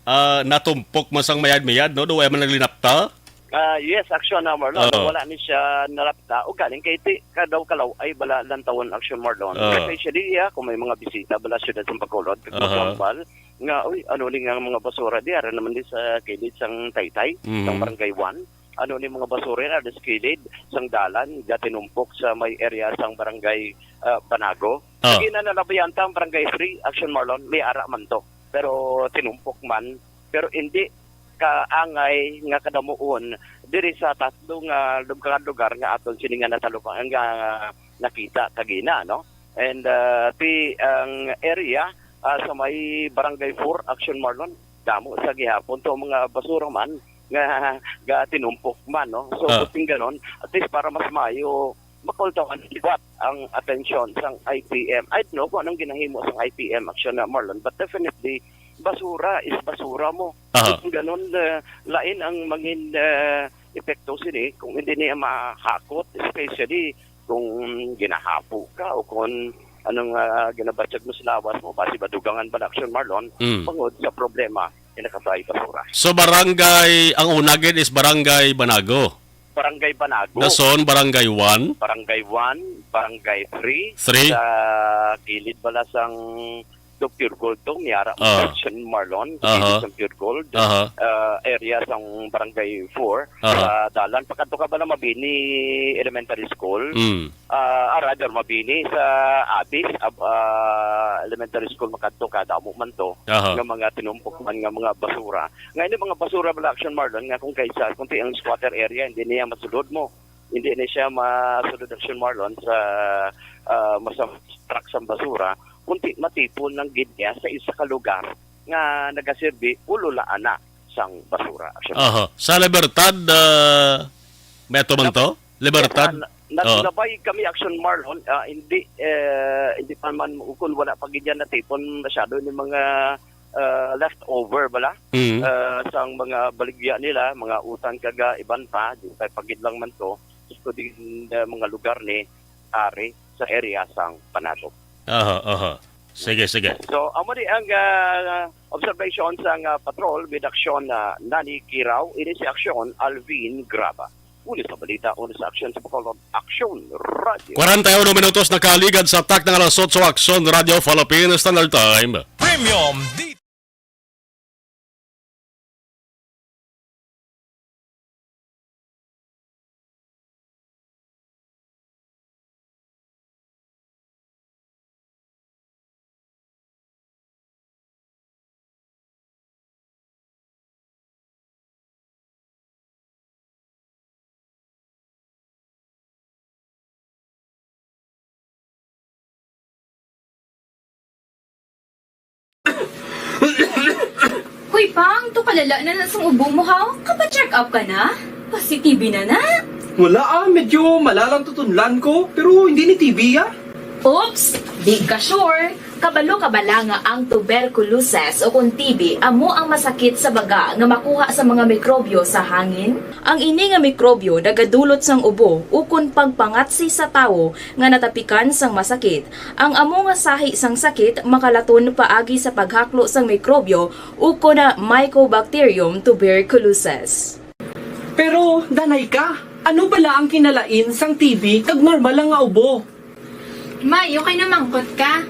ah, natumpok man sang mayad-mayad, no? Daw wala man naglinapta? Ah, yes, Action, ah, Marlon. Oo. Wala ni siya nalapta. O galing kay ti, ka daw kalaw ay bala lantawon, Action, Marlon. Oo. Especially, ah, kung may mga bisita bala siyudad sa Bacolod, kag Aha. maghambal nga, "Uy, ano ni nga mga basura di ara naman di sa kilid sang Taytay, Mhm. sang Barangay One? Ano ni mga basura na di sa kilid sang dalan, gatinumpok sa may area sang Barangay, ah, Banago?" Ah. Sige na nalabayan ta ang Barangay Three, Action, Marlon, may ara man to. Pero tinumpok man, pero hindi kaangay nga kadamuon diri sa tatlo nga lugar, lugar nga aton sini nga natalupang, nga nakita kagina, no? And, ah, ti ang area, ah, sa may Barangay Four, Action, Marlon, damo sa gihapon to mga basura man nga gatinumpok man, no? So, Ah. buting ganon, at least para mas mayo makultawan liwat ang atensyon sang I P M. I don't know kung anong ginahimo sang I P M, Action, ah, Marlon, but definitely, basura is basura mo. Aha. Kung ganun, ah, lain ang mangin, ah, epekto sini kung hindi niya mahakot, especially kung ginahapo ka o kung anong, ah, ginabatyag mo sa lawas mo, basi madugangan ba na, Action, Marlon, Mm. bangod sa problema nga nakatay basura. So, barangay, ang una gid is Barangay Banago. Barangay Banago. Dason, Barangay One. Barangay One, Barangay Three. Three. Sa gilid bala sang do Pure Gold to, may ara mo Ah. Action, Marlon, sa Aha. gilid sang Pure Gold. Aha. Ah, area sang Barangay Four. Aha. Sa dalan, pakadto ka bala Mabini Elementary School. Mm. Ah, ah, rather, Mabini sa Abis, ab-, ah, Elementary School, makadto ka, damo man to, Aha. nga mga tinumpok man nga mga basura. Nga ini mga basura bala, Action, Marlon, nga kung kaisa, kung ti ang squatter area, hindi niya masulod mo. Hindi na siya masulod, Action, Marlon, sa, ah, masang truck sang basura, kundi matipon lang gid niya sa isa ka lugar nga nagaserbi o lulaan na sang basura, Action. Aha. Sa Libertad, ah, may ato man Nap-, to? Libertad? Yes, ah, na-, nat-, Oo. nabay kami, Action, Marlon, ah, hindi, eh, hindi pa man, kung wala pa gid yan natipon masyado ni mga, ah, leftover bala, Mm. ah, sang mga baligya nila, mga utan kag, ah, iban pa, di pa pagid lang man to, gusto din, ah, mga lugar ni ari sa area sang Panatog. Aha, aha. Sige, sige. So, amo ni ang, ah, observation sang, ah, patrol with Action, ah, Nani Kiraw. Ini si Action Alvin Graba. Uli sa balita, uli sa aksyon sa Bacolod, Action Radio. Kwarenta y uno minutos nakaligad sa tak ng alas otso, Action Radio Philippines Standard Time. Premium D Hoy, Pang, to kalala na na sang ubo mo, ha? Kapa-check up ka na? Positive na na? Wala, ah, medyo malalang tutunlan ko, pero hindi ni T B, ah. Oops! Di ka sure? Kabalo ka bala nga ang tuberculosis o kon T B amo ang masakit sa baga nga makuha sa mga mikrobyo sa hangin? Ang ini nga mikrobyo nagadulot sang ubo ukon pagpangatsi sa tawo nga natapikan sang masakit. Ang amo nga sahi sang sakit makalaton paagi sa paghaklo sang mikrobyo ukon na Mycobacterium tuberculosis. Pero, danay ka, ano bala ang kinalain sang T B kag normal lang nga ubo? May, okay na mangkot ka.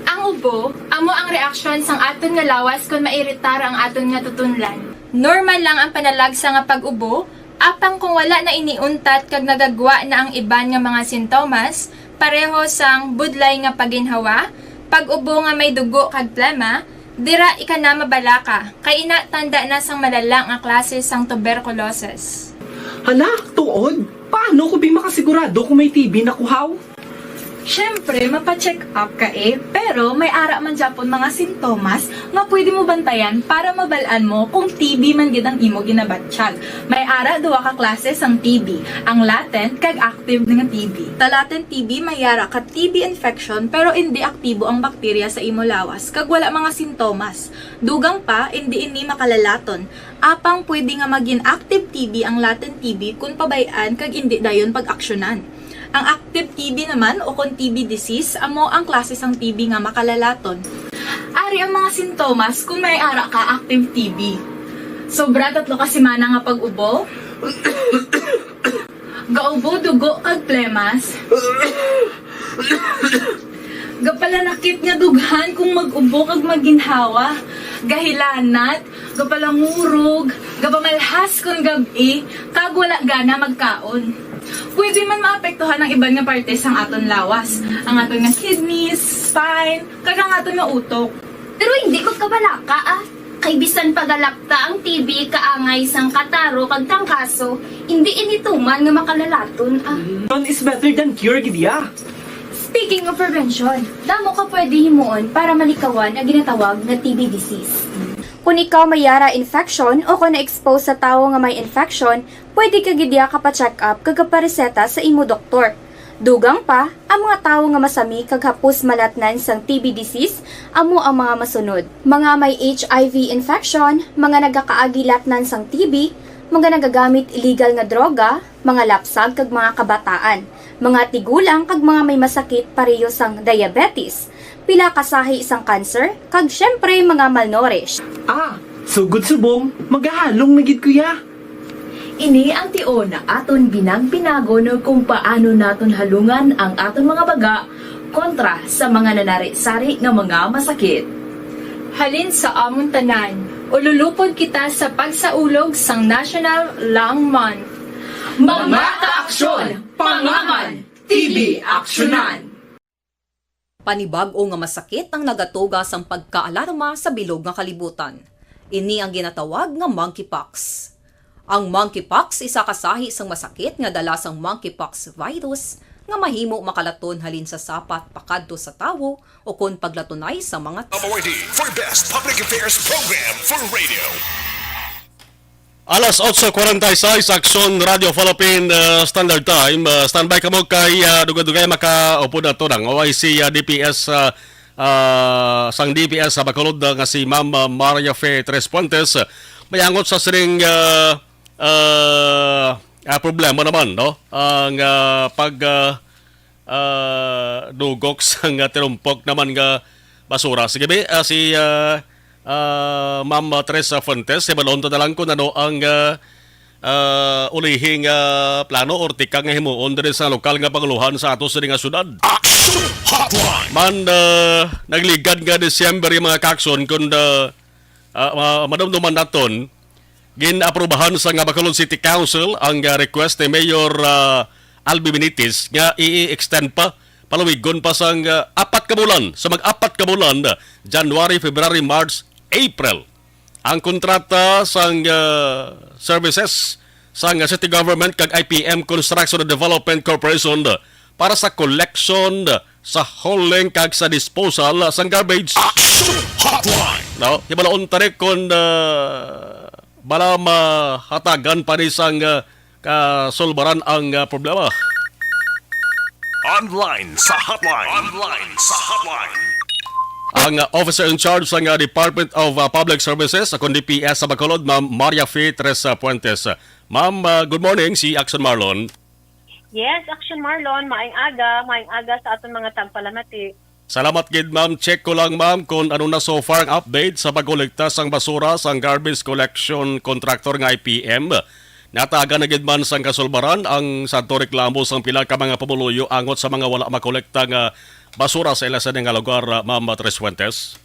Ang ubo, amo ang reaksyon sang aton nga lawas kon mairitar ang aton nga tutunlan. Normal lang ang panalagsa nga pag-ubo, apang kung wala na ini untat kag nagagwa na ang iban nga mga sintomas, pareho sang budlay nga paginhawa, pag-ubo nga may dugo kag plema, dira ika na mabalaka, kay ina tanda na sang malala nga klase sang tuberculosis. Hala, tuod? Paano ko bi makasigurado kung may T B na ko, haw? Siyempre, mapa-check up ka eh, pero may ara man gyapon mga sintomas nga pwede mo bantayan para mabal-an mo kung T B man gid ang imo ginabatyag. May ara duha ka klase sang T B, ang latent kag active nga T B. Sa latent T B may ara ka T B infection pero indi aktibo ang bakterya sa imo lawas kag wala mga sintomas. Dugang pa, indi ini makalalaton. Apang pwede nga magin active T B ang latent T B kon pabay-an kag indi dayon pag-aksyonan. Ang active T B naman o kon T B disease amo ang klase sang T B nga makalalaton. Ari ang mga sintomas kon may ara ka active T B. Sobra tatlo ka semana nga pag-ubo. Gaubo dugo kag plemas. Gapalanakit nga dughan kung mag-ubo kag maginhawa. Gahilanat, gapalangurog, gapamalhas kon gab-i, kag wala gana magkaon. Pwede man maapektuhan ang iban nga parte sang aton lawas, ang aton nga kidneys, spine, kag ang aton nga utok. Pero hindi magkabalaka, ah. Kay bisan pagalakta ang T B kaangay sang kataro kag trangkaso, hindi ini tuman nga makalalaton, ah. Prevention is better than cure, gid ya. Speaking of prevention, damo ka pwede himuon para malikawan ang ginatawag nga T B disease. Kung ikaw may yara infection o kung na-expose sa tawo nga may infection, pwede ka gid ya kapa-check up kag kapareseta sa imo doktor. Dugang pa, ang mga tawo nga masami kag hapos malatnan sang T B disease amo ang mga masunod: mga may H I V infection, mga nagakaagi latnan sang T B, mga nagagamit illegal nga droga, mga lapsag kag mga kabataan, mga tigulang kag mga may masakit pareho sang diabetes, pila ka sahi sang cancer, kag siyempre mga malnourished. Ah, sugod subong, magahalong na gid ko ya. Ini ang tion aton binag-binagon kung paano naton halungan ang aton mga baga kontra sa mga nanari-sari nga mga masakit. Halin sa amon tanan, ululupod kita sa pagsaulog sang National Lung Month. Mga kaaksyon, pangaman, T B aksyonan. Panibag-o nga masakit ang nagatuga sang pagkaalarma sa bilog nga kalibutan. Ini ang ginatawag nga monkeypox. Ang monkeypox isa ka sahi sang masakit nga dala sang monkeypox virus nga mahimo makalaton halin sa sapat pakadto sa tawo ukon paglatunay sa mga M O R D for Best Public Affairs Program for Radio. Alas otso cuarenta y seis, Aksyon Radio Philippine, uh, Standard Time. Uh, standby kamo kay, uh, dugay-dugay makaupod nato ang O I C, uh, D P S, uh, uh, sang D P S sa Bacolod, uh, nga si Ma'am, uh, Maria Fe Tres Puentes. May angot sa sining, uh, uh, uh, problema naman, no? Ang, uh, pag, uh, ah, dugok sang, ah, tinumpok naman nga basura. Sige, bi, ah, si, ah, ah, Ma'am, ah, Teresa Fuentes, hibaluon ta na lang kung ano ang, ah, ah, ulihing, ah, plano or tikang nga himuon diri sa lokal nga panguluhan sa ato sini nga syudad. Action Hotline! Man, ah, nagligad nga December yung mga kakson kung, ah, ah, ma-, madumduman naton, gin-aprubahan sa nga Bacolod City Council ang, ah, request ni Mayor, ah, Albi Benitez nga i-extend pa, paluwigon pa sang, ah, apat ka bulan, sa mag-apat ka bulan, January, February, March, April, ang kontrata sang, ah, services sang, ah, city government kag I P M Construction and Development Corporation para sa collection, sa hauling kag sa disposal sang garbage. Action Hotline! No? Hibaloon ta rin kung, ah, bala mahatagan pa ni sang, ah, kasulbaran ang, ah, problema. Online sa hotline. Online sa hotline. Ang, ah, officer in charge sang, ah, Department of, ah, Public Services, akon D P S sa Bacolod, Ma'am Maria Fe Teresa Puentes. Ma'am, ah, good morning, si Action Marlon. Yes, Action Marlon, maayong aga, maayong aga sa aton mga tagpalamati. Salamat gid, ma'am. Check ko lang, ma'am, kung ano na so far ang update sa pagkolekta sang basura sang garbage collection contractor nga I P M. Natagan na gid man sang kasulbaran ang sadto reklamo sang pila ka mga pumuluyo angot sa mga wala makolekta nga basura sa ila sini nga lugar, ah, Ma'am Tres Fuentes?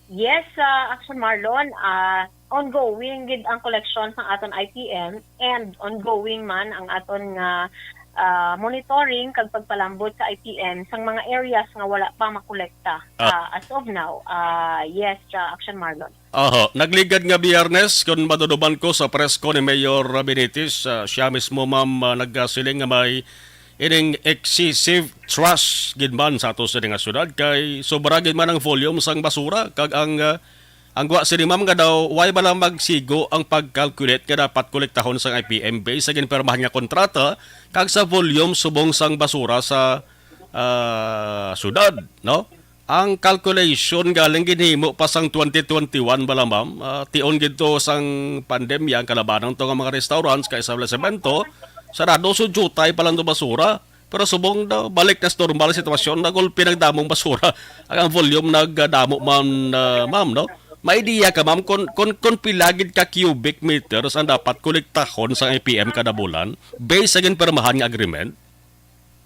Yes, ah, Action Marlon, ah, ongoing gid ang koleksyon sang aton I P M and ongoing man ang aton nga, ah, monitoring kag pagpalambot sa I P M sang mga areas nga wala pa makolekta, Ah. ah, as of now. Ah, yes, ah, Action Marlon. Oho, nagligad nga Biyernes, kung maduduman ko sa presko ni Mayor Benitez, ah, siya mismo, ma'am, ah, nagasiling nga may ining excessive trash gid man sa ato sini nga syudad, kay sobra gid man ang volume sang basura, kag ang, ah, ang gwa sini, ma'am, nga daw way bala magsigo ang pag-calculate nga dapat kolektahon sang I P M based sa ginpirmahan nga kontrata kag sa volume subong sang basura sa, ah, syudad, no? Ang calculation galing ginhimo pa sang twenty twenty-one bala, ma'am. Ah, tion gid to sang pandemya ang kalabanan to nga mga restaurants kay establishmento, sarado, so jutay pa lang to basura. Pero subong daw balik na sa normal sitwasyon, nagulpi nagdamong basura. Ang, ang volume nagdamo man, ah, ma'am, no? May idea ka, ma'am, kung, kung, kung pila gid ka cubic meters ang dapat kolektahon sang I P M kada bulan based sa ginpirmahan nga agreement?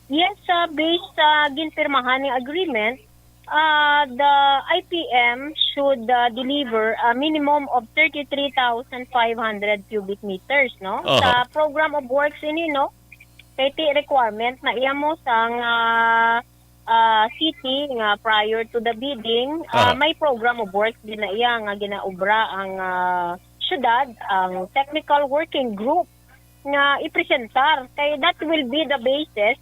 Yes, uh, based sa ginpirmahan nga agreement, uh, the I P M should, uh, deliver a minimum of thirty-three thousand five hundred cubic meters, no? Aha. Sa program of works ini, no? Kay ti requirement na iya mo sang, uh, uh, city nga prior to the bidding, uh, Aha. may program of works din na iya nga ginaobra ang, uh, syudad, ang technical working group nga ipresentar, kay that will be the basis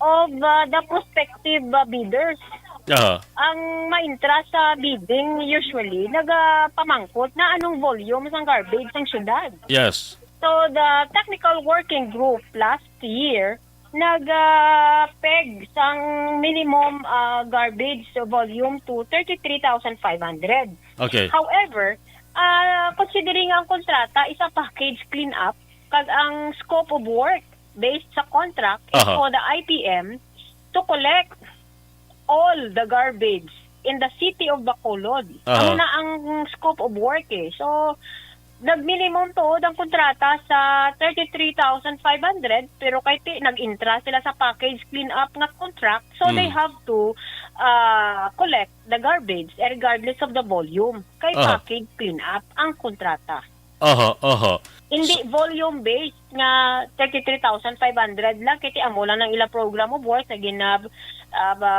of, uh, the prospective, uh, bidders. Aha. Ang maintra sa bidding usually nagapamangkot na anong volume sang garbage sang syudad. Yes. So the technical working group last year nag, uh, peg sang minimum, uh, garbage volume to thirty-three thousand five hundred. Okay. However, uh, considering ang kontrata is a package cleanup, kag ang scope of work based sa contract is Aha. for the I P M to collect all the garbage in the city of Bacolod. Aha. Amo na ang scope of work eh. So, nag-minimum tuod ang kontrata sa thirty-three thousand five hundred, pero kay ti, nag-intra sila sa package cleanup nga contract, so they Mm. have to, uh, collect the garbage regardless of the volume. Kay Aha. package cleanup ang kontrata. Aha, aha. Hindi So volume-based nga thirty-three thousand five hundred lang, kay ti amo lang ang ila program of work na gina-, ah, ba,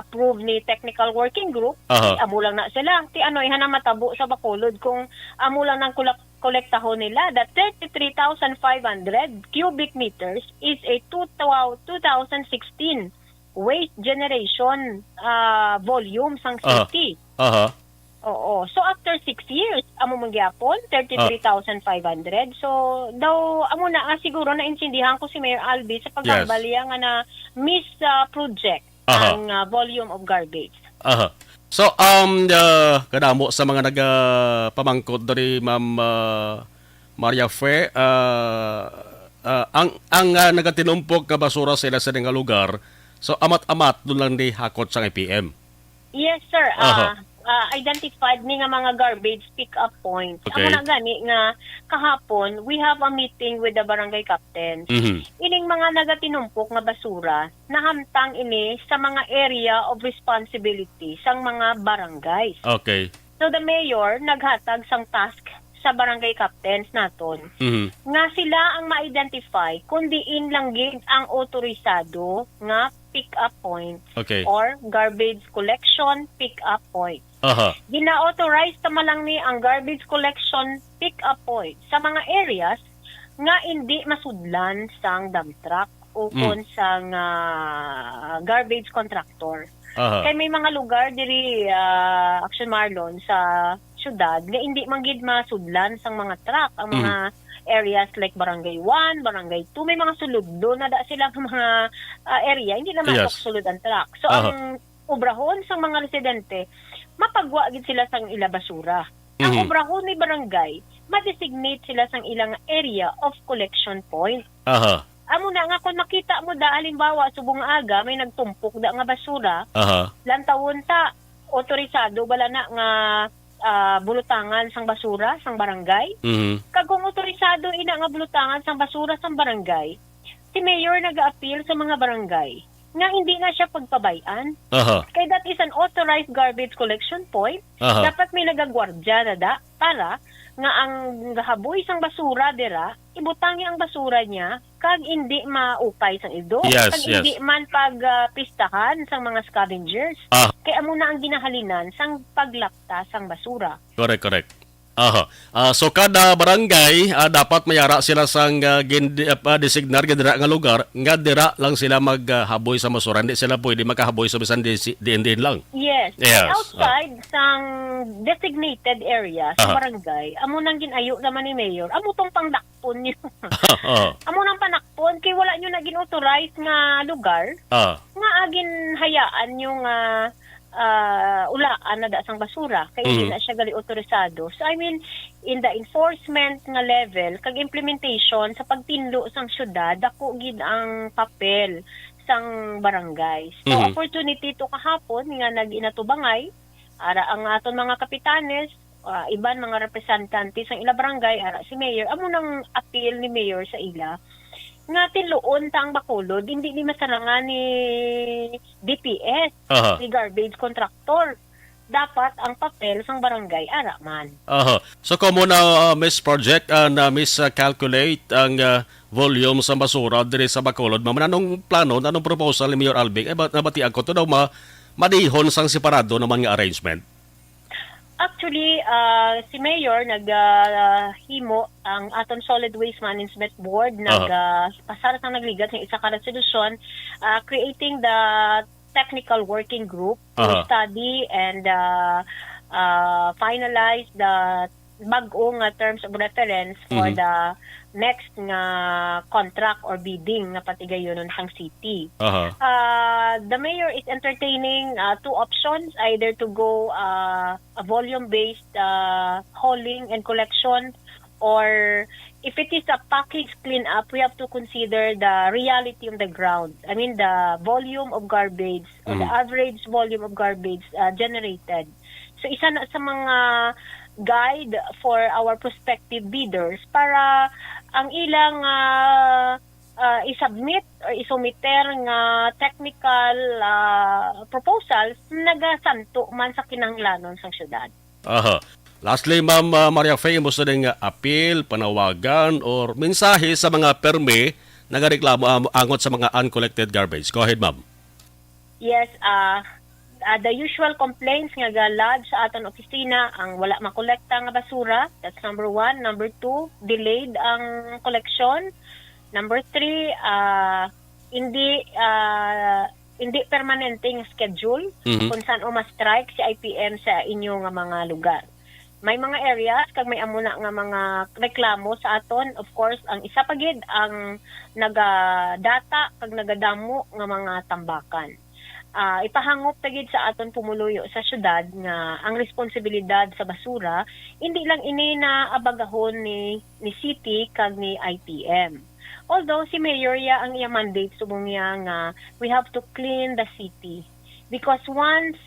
approve ni technical working group, Aha. ti amo lang na sila. Ti ano, ihan ang matabo sa Bacolod kung amo lang nang kulak-, kolektahon nila. The thirty-three thousand five hundred cubic meters is a two thou-, two thousand sixteen waste generation, ah, volume sang Aha. city. Aha. Oo. So, after six years, amo man gyapon, Ah. thirty-three thousand five hundred. So, daw, amo na nga siguro naintindihan ko si Mayor Albi sa Yes. pagkambal niya nga na miss, ah, project Aha. ang, ah, volume of garbage. Aha. So, um, ah, kadamo sa mga nagapamangkot diri, Ma'am, ah, Maria Fe, ah, ah, ang, ang, ah, nagatinumpok nga basura sa ila sini nga lugar, so amat-amat doon lang ni hakot sang I P M. Yes, sir. Aha. Ah, ah, identified ni nga mga garbage pick-up points. Okay. Amo na gani nga kahapon, we have a meeting with the barangay captains. Mhm. Ining mga nagatinumpok nga basura, nahamtang ini sa mga area of responsibility sang mga barangays. Okay. So, the mayor naghatag sang task sa barangay captains naton Mhm. nga sila ang ma-identify kung diin lang gid ang otorisado nga pick-up point Okay. or garbage collection pick-up point. Aha. Gina-authorize ta man lang ni ang garbage collection pick-up point sa mga areas nga indi masudlan sang dump truck ukon Mm. sang, ah, garbage contractor. Aha. Kay may mga lugar diri, ah, Action Marlon, sa syudad nga indi man gid masudlan sang mga truck ang Mm. mga areas like Barangay one, Barangay two, may mga sulod do na da sila nga mga, ah, area, hindi na Yes. masulod ang truck. So, Aha. ang obrahon sang mga residente, mapagwa gid sila sang ila basura. Ang Mhm. obrahon ni barangay, ma-designate sila sang ilang area of collection point. Aha. Amo na nga kung makita mo da, halimbawa, subong nga aga, may nagtumpok da nga basura, Aha. lantawon ta, otorisado bala na nga, ah, bulutangan sang basura sang barangay? Mhm. Kag kung otorisado ina nga bulutangan sang basura sang barangay, si mayor nag-aapil sa mga barangay nga hindi na siya pagpabay-an. Aha. Kay that is an authorized garbage collection point. Aha. Dapat may nagagwardya na da para nga ang gahaboy sang basura dira, ibutangi ang basura niya kag hindi maupay sang ido, Yes, kag yes. hindi man pag, ah, pistahan sang mga scavengers. Ah. Kay amo na ang ginahalinan sang paglapta sang basura. Correct, correct. Aha. Ah, so kada barangay, ah, dapat may ara sila sang, ah, gin-, ah, designar gid dira nga lugar nga dira lang sila mag, ah, haboy sa basura. Hindi sila pwede makahaboy sa bisan di-, diin-diin lang. Yes. Yes. Outside sang designated area sa Aha. barangay, amo nang ginayo naman ni Mayor. Amo tong pangdakpon niyo. Oo. Amo nang panakpon kay wala niyo na gin-authorize nga lugar Ah. nga agin hayaan niyo nga, ah, ulaan na da sang basura kay hindi Mhm. na siya gali otorisado. So, I mean, in the enforcement nga level kag implementation sa pagtinlo sang syudad, dako gid ang papel sang barangay. So, Mhm. opportunity to kahapon nga nag-inatubangay, ara ang aton mga kapitanes, ah, iban mga representante sang ila barangay, ara si mayor, amo nang appeal ni mayor sa ila nga tinluon ta ang Bacolod, hindi ni masarangan ni D P S, Aha. ni garbage contractor. Dapat ang papel sang barangay ara man. Aha. So, kamo na, ah, Miss Project, ah, na Miss, ah, calculate ang, ah, volume sa basura diri sa Bacolod, ma'am. Anong plano, anong proposal ni Mayor Alvin? Eh, ba-, nabatian ko to daw ma-, madihon sang separado naman nga arrangement. Actually, ah, si Mayor nag, ah, himo ang aton Solid Waste Management Board, nag, Aha. ah, pasar sang nagligat nga isa ka resolusyon, ah, creating the technical working group to Aha. study and, ah, ah, finalize the bag-o nga terms of reference for Mhm. the next nga contract or bidding nga patigayunon sang city. Aha. Ah, the mayor is entertaining, ah, two options, either to go, ah, a volume-based, ah, hauling and collection, or if it is a package cleanup, we have to consider the reality on the ground. I mean, the volume of garbage or the Mm. average volume of garbage, ah, generated. So, isa na sa mga guide for our prospective bidders para ang ilang, ah, ah, i-submit or isumiter nga technical, ah, proposals nagasanto man sa kinahanglanon sang syudad. Aha. Lastly, Ma'am, ah, Maria Faye, imo sa ning appeal, panawagan, or mensahe sa mga permi nagareklamo am-, angot sa mga uncollected garbage? Go ahead, ma'am. Yes, ah, ah, the usual complaints nga ga-lodge sa aton opisina ang wala makolekta nga basura. That's number one. Number two, delayed ang koleksyon. Number three, ah, hindi, ah, hindi permanente nga schedule Mhm. kung saan o ma-strike si I P M sa inyo nga mga lugar. May mga areas kag may amo na nga mga reklamo sa aton. Of course, ang isa pa gid ang nagadata kag nagadamo nga mga tambakan. Ah, ipahangop ta gid sa aton pumuluyo sa syudad nga ang responsibilidad sa basura, hindi lang ini na abagahon ni, ni city kag ni I P M. Although si Mayor ya ang iya mandate subong niya nga we have to clean the city. Because once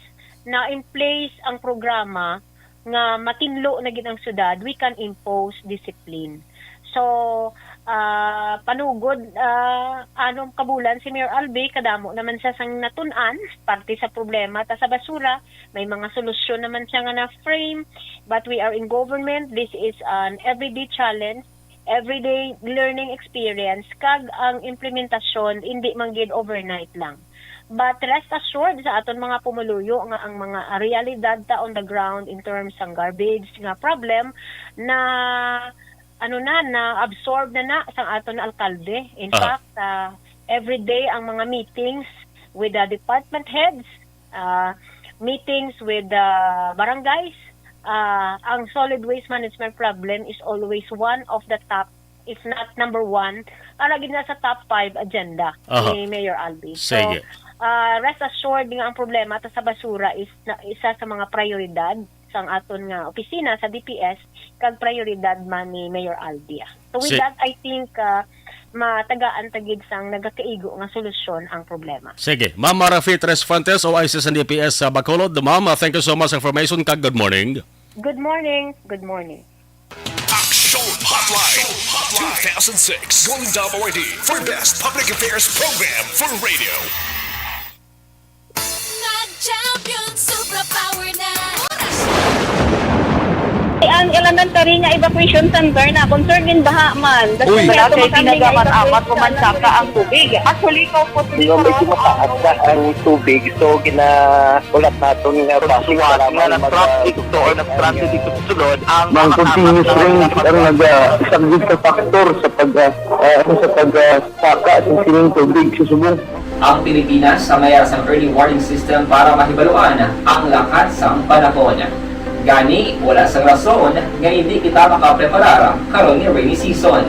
na in place ang programa nga matinlo na gid ang syudad, we can impose discipline. So, ah, panugod, ah, anom ka bulan si Mayor Albi, kadamo naman siya sang natun-an, parte sa problema ta sa basura, may mga solusyon naman siya nga na-frame, but we are in government, this is an everyday challenge, everyday learning experience, kag ang implementasyon, hindi man gid overnight lang. But rest assured sa aton mga pumuluyo nga ang mga realidad ta on the ground in terms sang garbage nga problem na, ano na, na-absorb na na sang aton alkalde. In Aha. fact, ah, Every day ang mga meetings with the department heads, uh, meetings with the barangays. Uh, ang solid waste management problem is always one of the top, if not number one, para gid na sa top five agenda Aha. ni Mayor Albi. So, Sige. uh, rest assured nga ang problema ta sa basura is na, isa sa mga prioridad sang aton nga opisina sa D P S, kag prioridad man ni Mayor Albi. So with Si- that, I think, uh, matagaan ta gid sang nagakaigo nga solusyon ang problema. Sige. Ma'am Mara Fitres Fuentes, O I C sa D P S sa Bacolod. Ma'am, uh, thank you so much sa information, kag good morning. Good morning. Good morning. Action Hotline two thousand six Golden Dome Awardee for Best Public Affairs Program for Radio. Nag-champion, superpower na. Ang elementary nga evacuation center na concern in baha man. Uy. Wala kay ginagaman-amat, pumansaka ang tubig. Actually, ikaw po, Di ba, medyo mataas na ang tubig, so gina-, ulat naton nga base nga lang nag-traffic to or nag-transit dito sa sulod, ang mga continuous rain ang nag-, ah, isa gid sa factor sa pag, ah, ah, sa pag, ah, saka sa sining tubig sa subong. Ang Pilipinas sa mayara sang early warning system para mahibaluan ang lakat sang panahon. Gani, wala sang rason nga hindi kita makapreparar karon nga rainy season.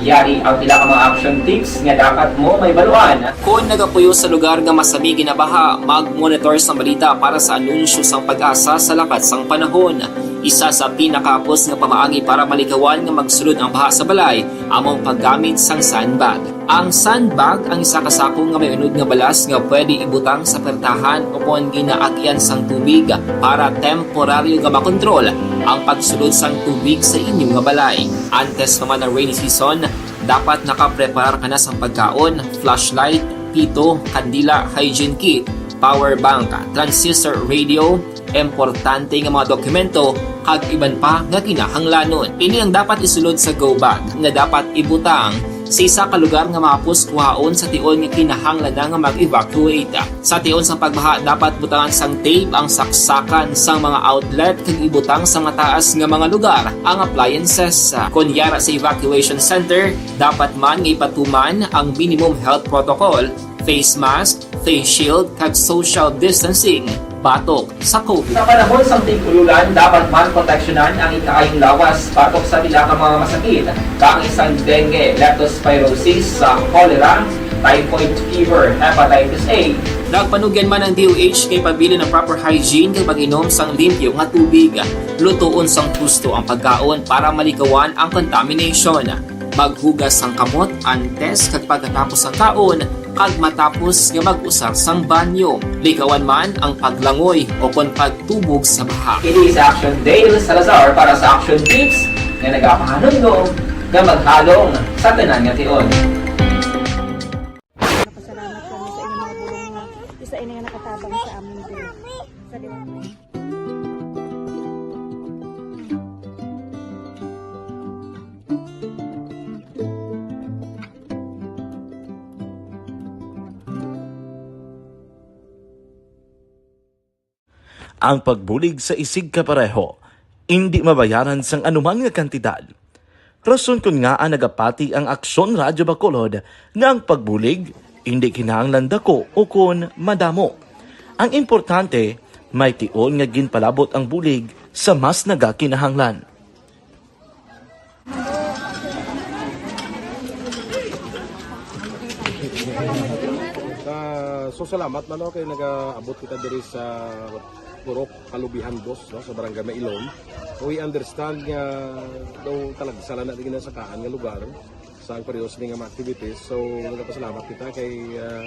Yari ang pila ka mga action tips nga dapat mo mahibaluan. Kon nagapuyo sa lugar nga masami ginabaha, mag-monitor sang balita para sa anunsyo sang PAGASA sa lakat sang panahon. Isa sa pinakahapos nga pamaagi para malikawan nga magsulod ang baha sa balay amo ang paggamit sang sandbag. Ang sandbag ang isa ka sako nga may unod nga balas nga pwede ibutang sa pertahan o kon ginaagyan sang tubig para temporaryo nga makontrol ang pagsulod sang tubig sa inyo nga balay. Antes pa man ang rainy season, dapat nakapreparar ka na sang pagkaon, flashlight, pito, kandila, hygiene kit, power bank, transistor radio, importante nga mga dokumento, kag iban pa nga kinahanglanon. Ini ang dapat isulod sa go bag nga dapat ibutang sa isa ka lugar nga mahapos kuhaon sa tion nga kinahanglan na nga mag-evacuate. Sa tion sang pagbaha, dapat butangan sang tape ang saksakan sang mga outlet kag ibutang sa mataas nga mga lugar ang appliances. Kon yara sa evacuation center, dapat man nga ipatuman ang minimum health protocol, face mask, face shield, kag social distancing batok sa COVID. Sa panahon sang tig-ululan, dapat man proteksyonan ang ikaayong lawas batok sa pila ka mga masakit, kaangay sang dengue, leptospirosis, sa cholera, typhoid fever, hepatitis A. Nagpanugyan man ang D O H nga ipabilin ang proper hygiene kag pag-inom sang limpyo nga tubig. Lutoon sang husto ang pagkaon para malikawan ang contamination. Maghugas sang kamot antes kag pagkatapos sang kaon, kag matapos nga mag-usar sang banyo. Likawan man ang paglangoy o kon pagtubog sa baha. Ini si Action Dale Salazar para sa Action Tips nga nagapahanumdom nga maghalong sa tanan nga tion. Nagapasalamat kami sa inyong mga bulong nga isa ini nga nakatabang sa amin din. Sa liwanag. Ang pagbulig sa isigkapareho indi mabayaran sang anuman nga kantidad. Rason kon ngaa nagapati ang Aksyon Radyo Bacolod nga ang pagbulig indi kinahanglan daku ukon madamo. Ang importante, may tion nga ginpalabot ang bulig sa mas nagakinahanglan. Ah, so, salamat man, no, kay nagaabot kita diri sa Purok Kalubihan Dos, no, sa Barangay Mailom. We understand nga daw talagsa lang na di ginasakaan nga lugar sa ang periodo sini nga mga activities. So, nagapasalamat kita kay, ah,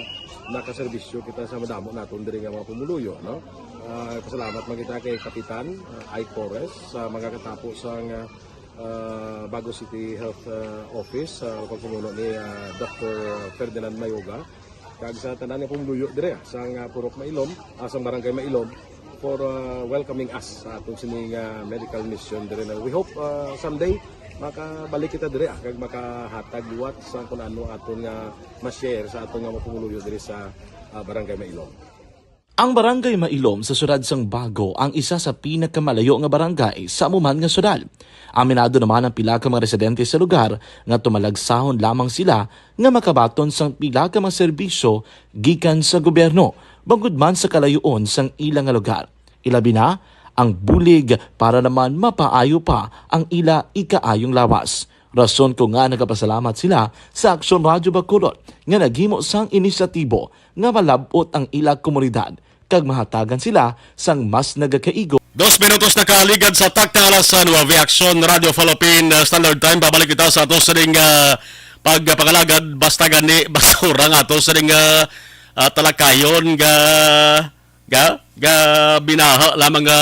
nakaserbisyo kita sa madamo naton diri nga mga pumuluyo, no? Ah, pasalamat man kita kay Kapitan, ah, Ike Torres sa mga katapo sa nga, ah, Bago City Health, ah, Office, sa pagpamuno ni, ah, Doctor Ferdinand Mayoga, kag sa tanan nga pumuluyo dire, ah, sa nga Purok Mailom, ah, sa Barangay Mailom, for, ah, welcoming us sa aton sini nga medical mission dire na we hope, ah, someday makabalik kita dire, ah, kag makahatag liwat sa kun ano aton nga ma-share sa aton nga mga pumuluyo dire sa, ah, Barangay Mailom. Ang Barangay Mailom sa siyudad sang Bago ang isa sa pinakamalayo nga barangay sa amo man nga siyudad. Aminado naman ang pila ka mga residente sa lugar nga tumalagsahon lamang sila nga makabaton sang pila ka mga serbisyo gikan sa gobyerno, bangod man sa kalayoon sang ila nga lugar. Ilabi na ang bulig para naman mapaayo pa ang ila ikaayong lawas. Rason ko nga nagapasalamat sila sa Aksyon Radyo Bacolod nga naghimo sang inisyatibo nga malab-ot ang ila komunidad kag mahatagan sila sang mas nagakaigo. Dos minutos na kaaligad sa takta alas nuebe, Aksyon Radyo Philippine, uh, Standard Time. Babalik kita sa ato sa ring, uh, pagpangalagad, basta gani basura nga ato sa ring, uh, uh, talakayon nga, nga, nga binaha lamang nga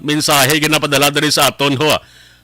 mensahe ginapadala diri sa aton, ho.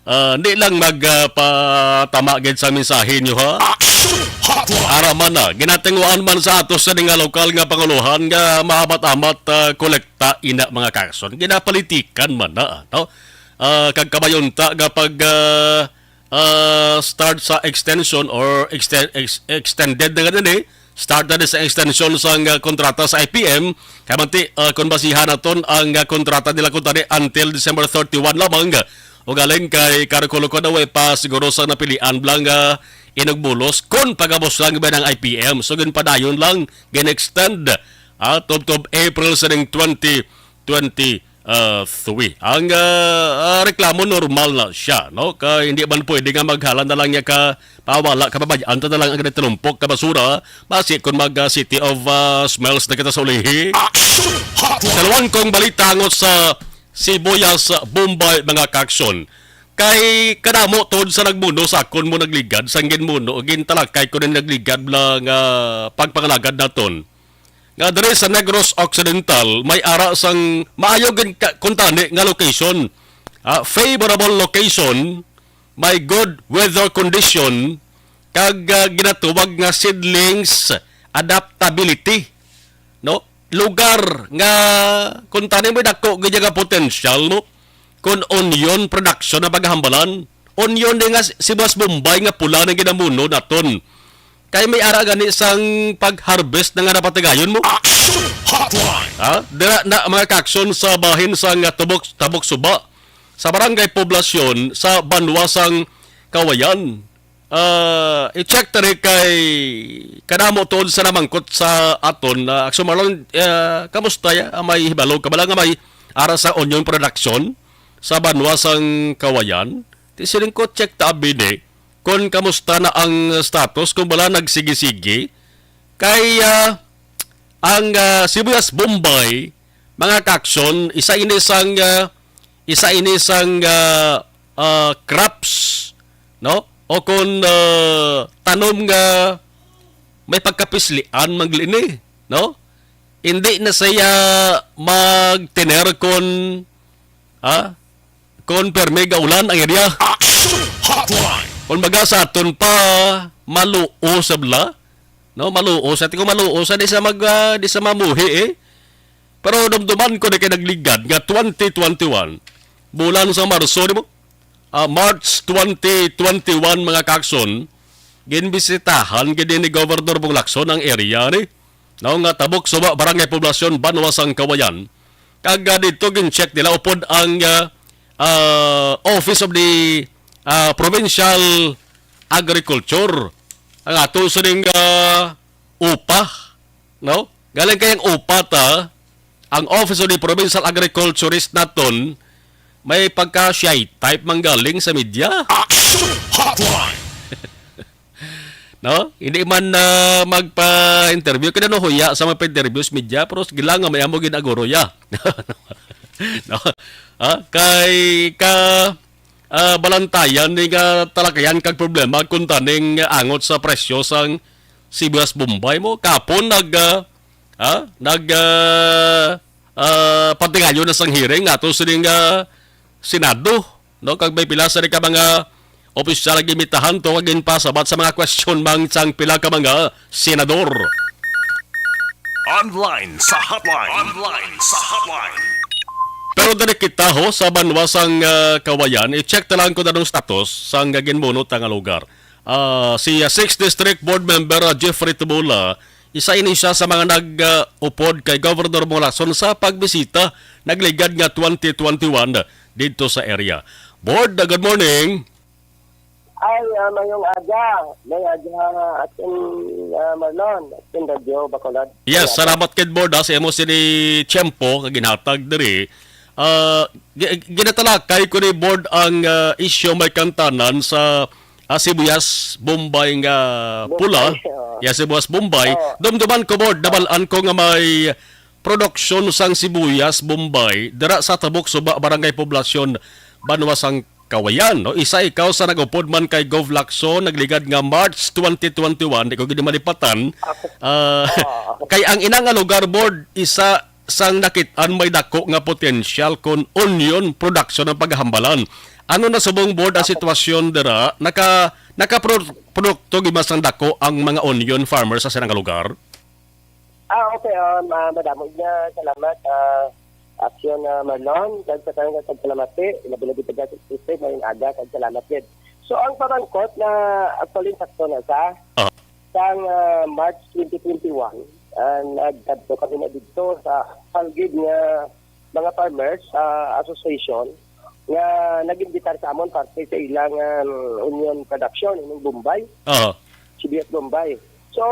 Ah, di lang mag, ah, patama gid sa mensahe nyo, ha? Action Hotline! Ara man na, ginatinguan man sa ato sa nga lokal nga panguluhan nga maamat-amat, ah, kolekta ina mga kakson. Ginapolitikan man na, no? Ah, kag kabayonta nga pag, ah, ah, start sa extension or exten-, ex-, extended na nga din eh, start na din sa extension sang, ah, kontrata sa I P M. Kay manti, ah, kung basihan naton ang, ah, kontrata nila kuntani until December thirty-one lamang, ah, ugaling kay Karo Kuluko daw ay pa siguro sa napilian lang, ah, inugbulos kung pagabos lang ba ng I P M. So, ginpadayon lang, gin-extend, ah, tubtob April sa ning twenty twenty-three. Ang, ah, ah, reklamo normal na siya, no? Kay hindi man pwede nga maghala na lang niya ka pawala, kababayaan ta na lang ang ginatinumpo ka basura, basi kung mag, ah, City of, ah, Smells na kita sa ulihi. Action Hotline! Sa luwan kong balita angot sa Sibuyas, Bombay, mga kakson. Kay kadamo tod sa nagmuno sa akon mo nagligad, sang ginmuno, gintalakay ko na nagligad lang, ah, pagpangalagad naton. Nga diri sa Negros Occidental, may ara sang maayo gid ka-, kuntani nga location. Ah, favorable location, may good weather condition, kag, ah, ginatuwag nga seedlings adaptability, no? Lugar nga kuntani mo dako gid nga potential, no? Kung onion production ang paghambalan, onion di nga si-, sibuyas Bombay nga pula na ginamuno naton. Kay may ara gani sang pag-harvest na nga napatigayon mo. Action Hotline! Ha? Dira na mga kakson sa bahin sang Tabok, Tabok Suba, sa Barangay Poblasyon, sa Banwa sang Kawayan. Ah, i-check tani kay kadamo tuod sa namangkot sa aton, ah, Aksyon Marlon, ah, kamusta ya? Ah, may hibalo ka bala nga may ara sa onion production sa Banwa sang Kawayan? Ti siling ko, check ta abi ni kon kamusta na ang status, kung bala nagsigi-sigi. Kay, ah, ang, ah, Sibuyas Bombay, mga kakson, isa ini sang, ah, isa ini sang, ah, ah, crops, no? O kon, ah, tanom nga may pagkapislian man gid ini, no? Hindi na siya magtener kon, ah, kon permi gaulan ang area. Action Hotline! Kon baga sa aton pa, maluo sa bala, no? Maluo sa, ti ko maluo sa, di sa mag, ah, di sa mamuhi, eh. Pero dumduman ko na kay nagligad nga twenty twenty-one, bulan sa Marso, di mo? Ah, March twenty twenty-one, mga kakson, ginbisitahan gid ni Governor Bong Lacson ang area ni, no, nga Tabok Suba, Barangay Poblasyon, Banwa sang Kawayan. Kag, ah, dito gin-check nila upod ang, ah, ah, Office of the, ah, Provincial Agriculture, ang ato sining, ah, upa, no? Galing kayang upa ta, ang Office of the Provincial Agriculturist naton, may pagka-shy type man galing sa media. Action Hotline! No? Hindi man, ah, magpa-interview. Kaya no, huya sa mga pa-interview sa media, pero sige lang nga may amo ginaguro ya. No? Ah, kay ka, ah, balantayan ni nga talakayan kag problema kung taning angot sa presyo sang sibuyas Bombay mo. Kapon nag, ah, ah, nag, ah, ah, patigayon na sang hearing nato sining, ah, Senado, no? Kag may pila sa ka mga opisyal nga gimbitahan to kag ginpasabat sa mga question bang sang pila ka mga senador. Online sa hotline. Online sa hotline. Pero dali kita ho sa banwa sang, ah, Kawayan, i-check ta lang kung anong status sang ginmuno ta nga lugar. Ah, si, ah, sixth District Board Member, ah, Jeffrey Tubula, Isa ini siya sa mga nag-upod kay Governor Bong Lacson sa pagbisita nagligad nga twenty twenty-one didto sa area. Board, uh, good morning. Ay, ah, mayong aga. May aga, Atin, ah, Marlon, Atin Radio Bacolod. Yes, salamat kid, Board, ha, sa imo sini tiyempo nga ginhatag diri. Ah, gi-, ginatalakay ko ni, Board, ang, ah, isyu may kantanan sa, ah, sibuyas Bombay nga pula. Bombay, oo. Yes, sibuyas Bombay. Oo. Dumduman ko, Board, nabalaan ko nga may produksyon sang sibuyas Bombay dira sa Tabok Suba, Barangay Poblacion, Banwa sang Kawayan, no? Isa ikaw sa nag-upod man kay Gov Lacson, nagligad nga March twenty twenty-one, di ko gid malipatan. Ako. Ah, Oo. Kay ang ina nga lugar, Board, isa sang nakit-an may dako nga potensyal kon onion production ang paghambalan. Ano na subong, Board, ang Ako. sitwasyon dira? Naka, naka pro-, produkto gid ba sang dako ang mga onion farmers sa sila nga lugar? Ah, okay, um, ah, madamo nga salamat, ah, Aksyon, ah, Marlon, kag sa tanan nga tagpalamati, labi-labi taga Sixth District, mayong aga, kag salamat gid. So, ang pamangkot na actually sakto na sa, Ah. sang, ah, March twenty twenty-one, ah, nagkadto kami na didto sa halgid nga mga farmers, ah, association nga nag-imbitar sa amon parte sa ilang, um, onion production, ining Bombay, Ah. C B S Bombay. So,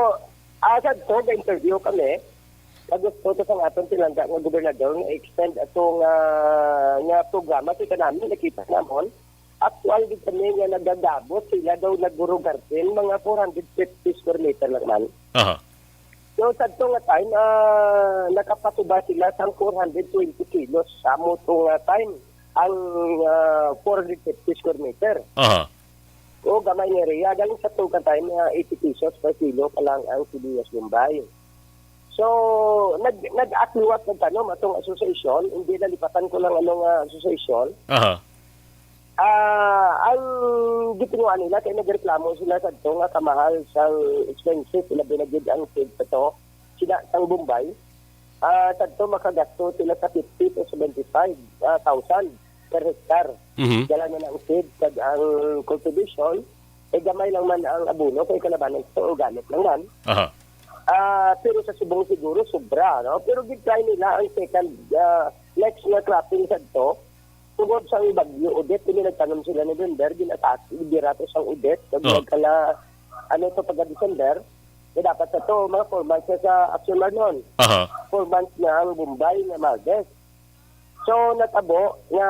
ah, sadto, ga-interview kami, nga gusto to sang aton pinalangga nga gobernador nga extend ato nga, nga programa sa kanami, nakita namon. Actual gid kami nga nagagabot sila daw nagburugarten, mga four hundred fifty square meter lang man. Aha. So, sadto nga time, ah, nakapatuba sila sang four hundred twenty kilos sa amo to nga time ang, ah, four hundred fifty square meter. Aha. O, gamay nga area. Galing sa to ka time, ah, eighty pesos per kilo pa lang ang sibuyas Bombay. So, nag-, nag-akliwat nagtanom atong association, hindi nalipatan ko lang ano nga association. Aha. Ah, ang gitinguan nila kay nagreklamo sila sadto nga kamahal sang expensive, ilabi na gid ang seed sa to, sila sang Bombay. Ah, sadto makagasto sila sa fifty to seventy-five, ah, thousand per hectare. Mhm. Dala na ang seed kag ang cultivation, eh, gamay lang man ang abono kay kalabanan sa organic lang man. Aha. Ah, pero sa subong siguro sobra, no? Pero gid-try nila ang second, ah, next nga cropping sadto. Tungod sa bagyo Odette, kini nagtanom sila ni November, gin-atake, birato sang Odette, pag Oh. nagkala, ano to, pagka December, na dapat sa to, mga four months na sa action man nun. Aha. Four months na ang Bombay nga ma-harvest. So, natabo nga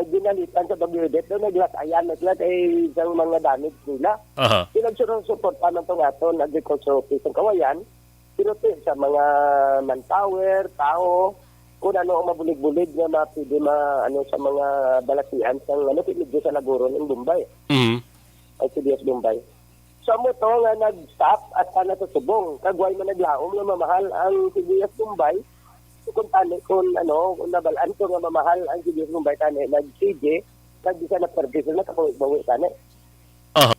ginalitan sa bagyo Odette, daw naglatayan na sila kay isang mga damage nila. Aha. Pinagsusuporta man to nga aton Agriculture Office ng Kawayan, pero ti sa mga manpower, tao, kung ano ang mabulig-bulig nga mapwede ma-, ano, sa mga balatian sang, ano, medyo sa Laguron ng Bombay, Mhm. ang C B S Bombay. So, amo to nga nag-stop hasta na sa subong. Kag way man naglaom nga mamahal ang sibuyas Bombay. So, kung tani, kung, ano, kung nabalaan ko nga mamahal ang sibuyas Bombay, tani, nag-C J, kag di sa nagperdis, nakabawi-bawi tani. Aha.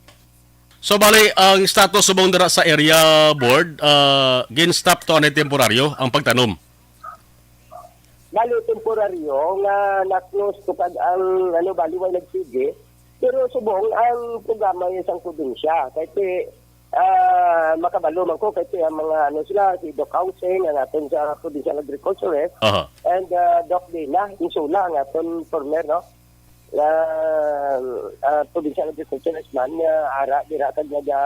So, bali, ang status subong dira sa area, Board, ah, gin-stop to anay temporaryo ang pagtanom? Bali, temporaryo nga na-close to kag ang, ano, bali, way nag-C J. Pero subong, ang programa yun sang probinsya. Kay ti, ah, makabalo man ko, kay ti, ang mga, ano, sila, si Doc Housing, ang aton sa provincial agriculturist, Aha. and, ah, Doc Dina Insula, ang aton former, no? Nga, ah, provincial agriculturist man, nga ara, dira, kag naga,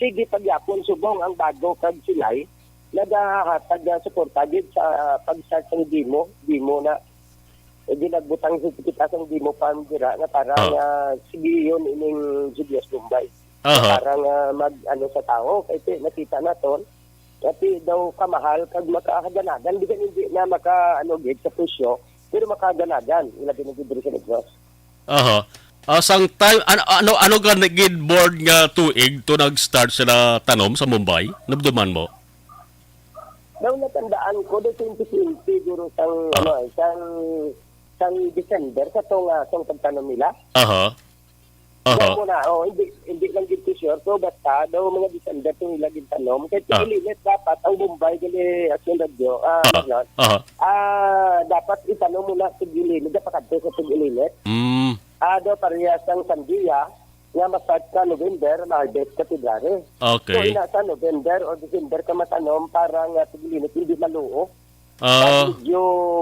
sige, pagyapon, subong, ang bago, kag silay, nagahatag nga suporta gid sa pag-start sang demo, demo na. Eh, ginagbutang sa kita sang demo farm dira nga para Ah. nga sige yun ining Julius Bombay. Aha. Para nga mag, ano, sa tao, kay ti-, nakita naton, nga ti daw kamahal kag makahaganagan, bisan hindi na maka, ano, gid sa presyo, pero makahaganagan, ilabi na gid diri sa Negros. Aha. Ah, sang time, ano, ano, ano ka na gid, Board, nga tuig to nag-start sila tanom sa Mumbai? Nabduman mo? Daw natandaan ko, daw twenty twenty, siguro, sang, Ah. ano, sang, sang December, sa to nga, sang pagtanom nila. Aha. Aha. Daw mo na, oh, hindi, hindi lang gid ko sure, pero basta, daw mga December, to nila gid tanom. Kaya Ah. tigulinit dapat, ang Bombay, gali, Action Radio, ah, Ah. Marlon. Aha. Ah, dapat itanom mo na, tigulinit, dapat kadto sa tigulinit. Mm. Ah, daw parehas ang sandiya, nga ma-start sa November, ma-harvest sa February. So, Okay. ina sa November o December ka matanom para nga tig-init hindi maluoy. Ah. Medyo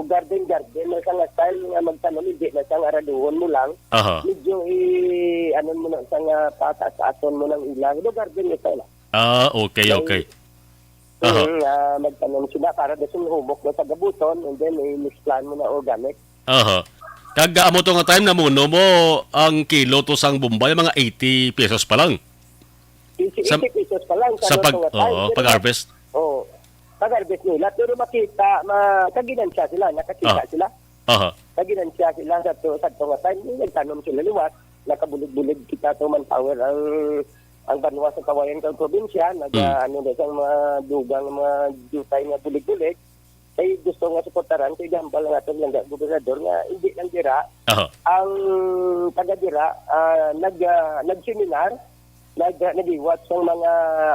garden-garden na siya nga style nga magtanom, hindi na siya nga araduhon mo lang. Aha. Medyo i-, ano mo na siya nga pataas-ason mo ng ilang. Medyo garden na style. Ah, okay, May okay. Aha. Mm, ah, magtanom sila para daw sa humok na sa gabuton, and then i-mix plan mo na organic. Aha. Kag, ah, amo to nga time namuno mo, ang kilo to sang Bombay, mga eighty pesos pa lang. Eighty, Sa, eighty pesos pa lang sa sa pag, to nga time. oo, Pero pag-harvest. Oo. Pag-harvest nila. Pero makita, ma-, kaginansya sila, nakakita Ah. sila. Aha. Kaginansya sila sa to, sa to nga time. Yung nagtanom sila liwat, nakabulig-bulig kita to manpower ang, ang banwa sa Kawayan kag probinsya, nag, Mm. ah, ano na sa mga dugang, mga dutay nga bulig-bulig. Kay gusto nga suportaran, kay gambal nga aton lang gobernador nga hindi lang dira Aha. ang taga dira, ah, nag, ah, nag-seminar, nag, ah, nagiwat sang mga,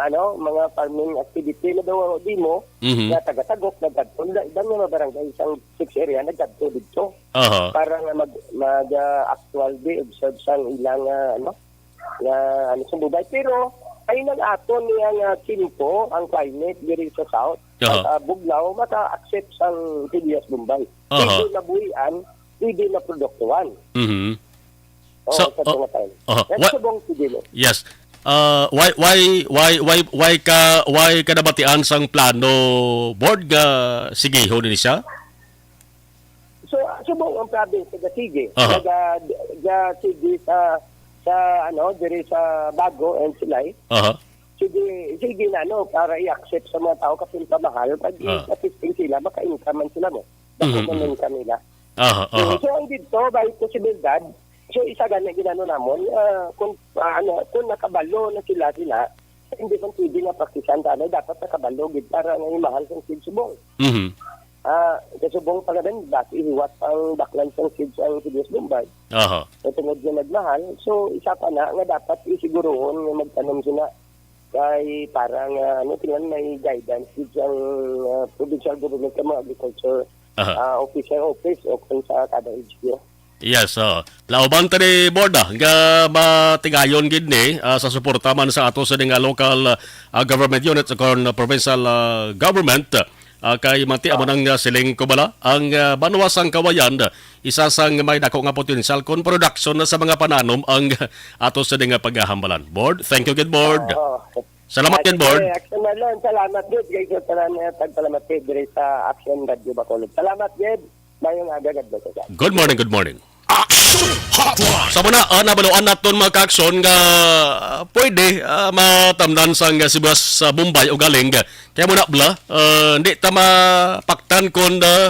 ano, mga farming activity na daw di mo, Mhm. nga taga-Tagum, nagkadto, iba nga mga barangay sang six area, nagkadto dito. Aha. Para nga mag, mag, ah, actual di observe sang ilang, ah, ano, nga, ano, sa Bombay. Pero, ay nang aton niya nga tiyempo, ang climate diri sa South, Aha. ang, ah, Buglaw, maka-accept sang T D S Bombay. Aha. Pwede na buhian, pwede na produktuhan. Mhm. Oo, So, sa oh, tunga tayo. Aha. That's Wa-, subong si Dilo. Yes. Ah, why, why, why, why, why ka, why ka nabatian sang plano, board, nga sigihon ni siya? So, subong ang province nagasige. Aha. Naga-, nagasige sa, sa, ano, diri sa Bago and Silay. Aha. Sige, sige na, ano, para i-accept sa mga tao kasi pamahal. Pag Ah. i-assisting sila, maka-income man sila mo. Dako Mhm, man mhm. ang income nila. Aha, So, aha. so, ang dito, by posibilidad, so, isa gani ginano namon, ah, kung, ah, ano, kung nakabalo na sila, sila, hindi man pwede nga praktisan, ano, dapat nakabalo gid para nga imahal sa seed subong. Mhm. Ah, sa subong pa naman, basi hiwat ang baklan sang seeds ang Sibuyas Bombay. Aha. Sa tungod nga nagmahal, so isa pa na nga dapat isigurohon nga magtanom sila kay para nga, ano, tingnan may guidance gid sang, ah, provincial government sa mga agriculture, Aha. ah, officer office o kung sa kada H Q. Yes, oo. Laubang ta ni board, ah, nga matigayon gid ni, ah, sa suporta man sa ato sa nga local, ah, government units o kon provincial, ah, government, ah, kay mati amo Ah. nang, ah, siling ko bala ang, ah, banwa sang Kawayan, ah, isa sang may dako nga potensyal kon production na sa mga pananom ang ato sa nga paghahambalan. Board, thank you gid, board. Oo. Salamat Ah, gid, sige, board. Action Marlon, salamat gid kay sa tanan nga pagpalamat gid diri sa Action Radio Bacolod. Salamat gid. Mayong aga, God bless us. Good morning, good morning. Action Hotline. Sa muna, ah, nabaluan naton, mga ka-action, nga, ah, pwede, ah, matamnan sang, ah, sibuyas sa Bombay o galing. Kaya muna, bla, ah, hindi ta mapaktan kung, ah,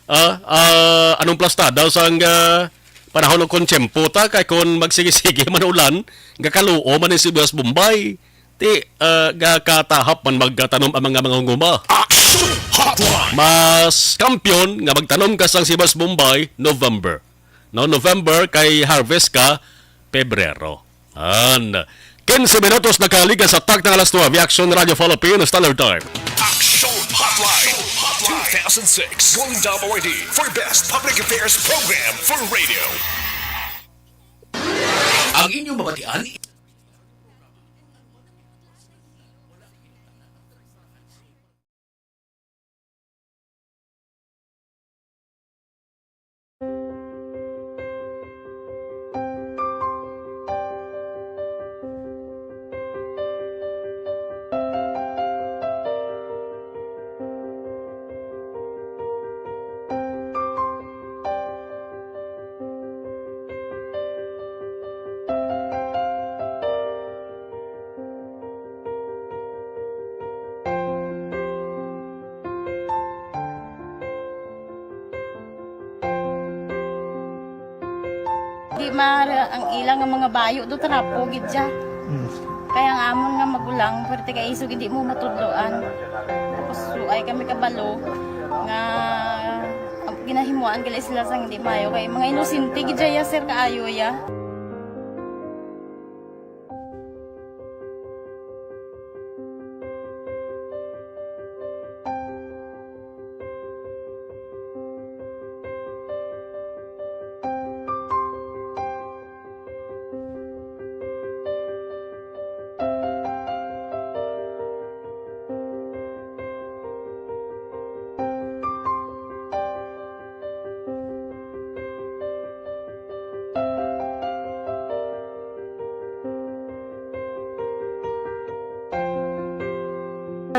ah, ah, anong plastada sang, ah, panahon o kung tiyempo ta, kay kung magsige-sige man ulan, gakaluo man ang sibuyas Bombay. Ti, ah, gakatahap man magkatanom ang mga manghunghuma. Action Hotline. Mas kampiyon nga magtanom ka sang sibuyas Bombay, November. No, November kay harvest ka, Pebrero. An. Quince minutos na kaligas sa takna alas nuebe, Action Radio Philippines Standard Time. Action Hotline. Two thousand six Golden Dome Awardee for Best Public Affairs Program for Radio. Ang inyong mabatian. Di maara ang ila nga mga bayo do, trapo gid siya. Mm. Kaya ang amon nga magulang, pwerte kay isog hindi mo matudloan. Tapos suay kami kabalo nga ginahimuan gali sila sang hindi maayo kay mga inosente gid siya, sir, kaayo ya.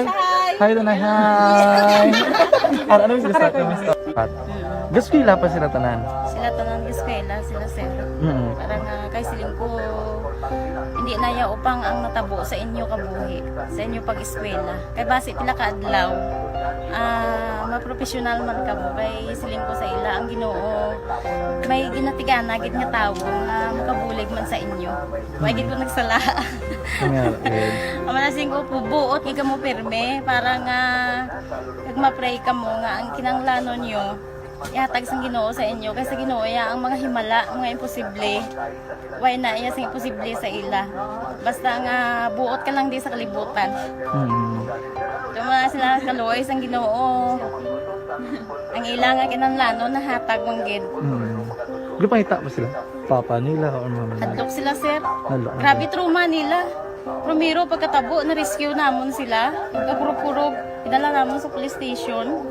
Hi! Hi, Tanay. Hi! Ano, ano yung gusto? Ano gusto? Gaeskwela pa sila tanan? Sila tanan gaeskwela, sila sir. Mm. Para nga kay siling ko, hindi na ya upang ang natabo sa inyo kabuhi, sa inyo pag-eskwela. Kay basi pila ka adlaw, ah, mapropesyonal man kamo. Kay siling ko sa ila, ang Ginoo may ginatigana gid nga tawo nga makabulig man sa inyo. Wa gid ko nagsala. Nga, eh. Ang mga siling ko, buot gid kamo pirme para nga kag ma-pray kamo nga ang kinahanglanon nyo ihatag sang Ginoo sa inyo, kay sa Ginoo iya ang mga himala, mga imposible. Way na iya sing imposible sa ila. Basta nga buot ka lang di sa kalibutan. Mm. Tuma sila kaluoy sang Ginoo. Ang ila nga kinahanglanon nahatag man gid. Mm. Gipangita mo sila? Papa nila or mama nila? Hadlok sila, sir. Hadlok na Grabe sila. Trauma nila. Primero, pagkatabo, na-rescue namon sila. Pagkakurog-kurog, idala namon sa police station.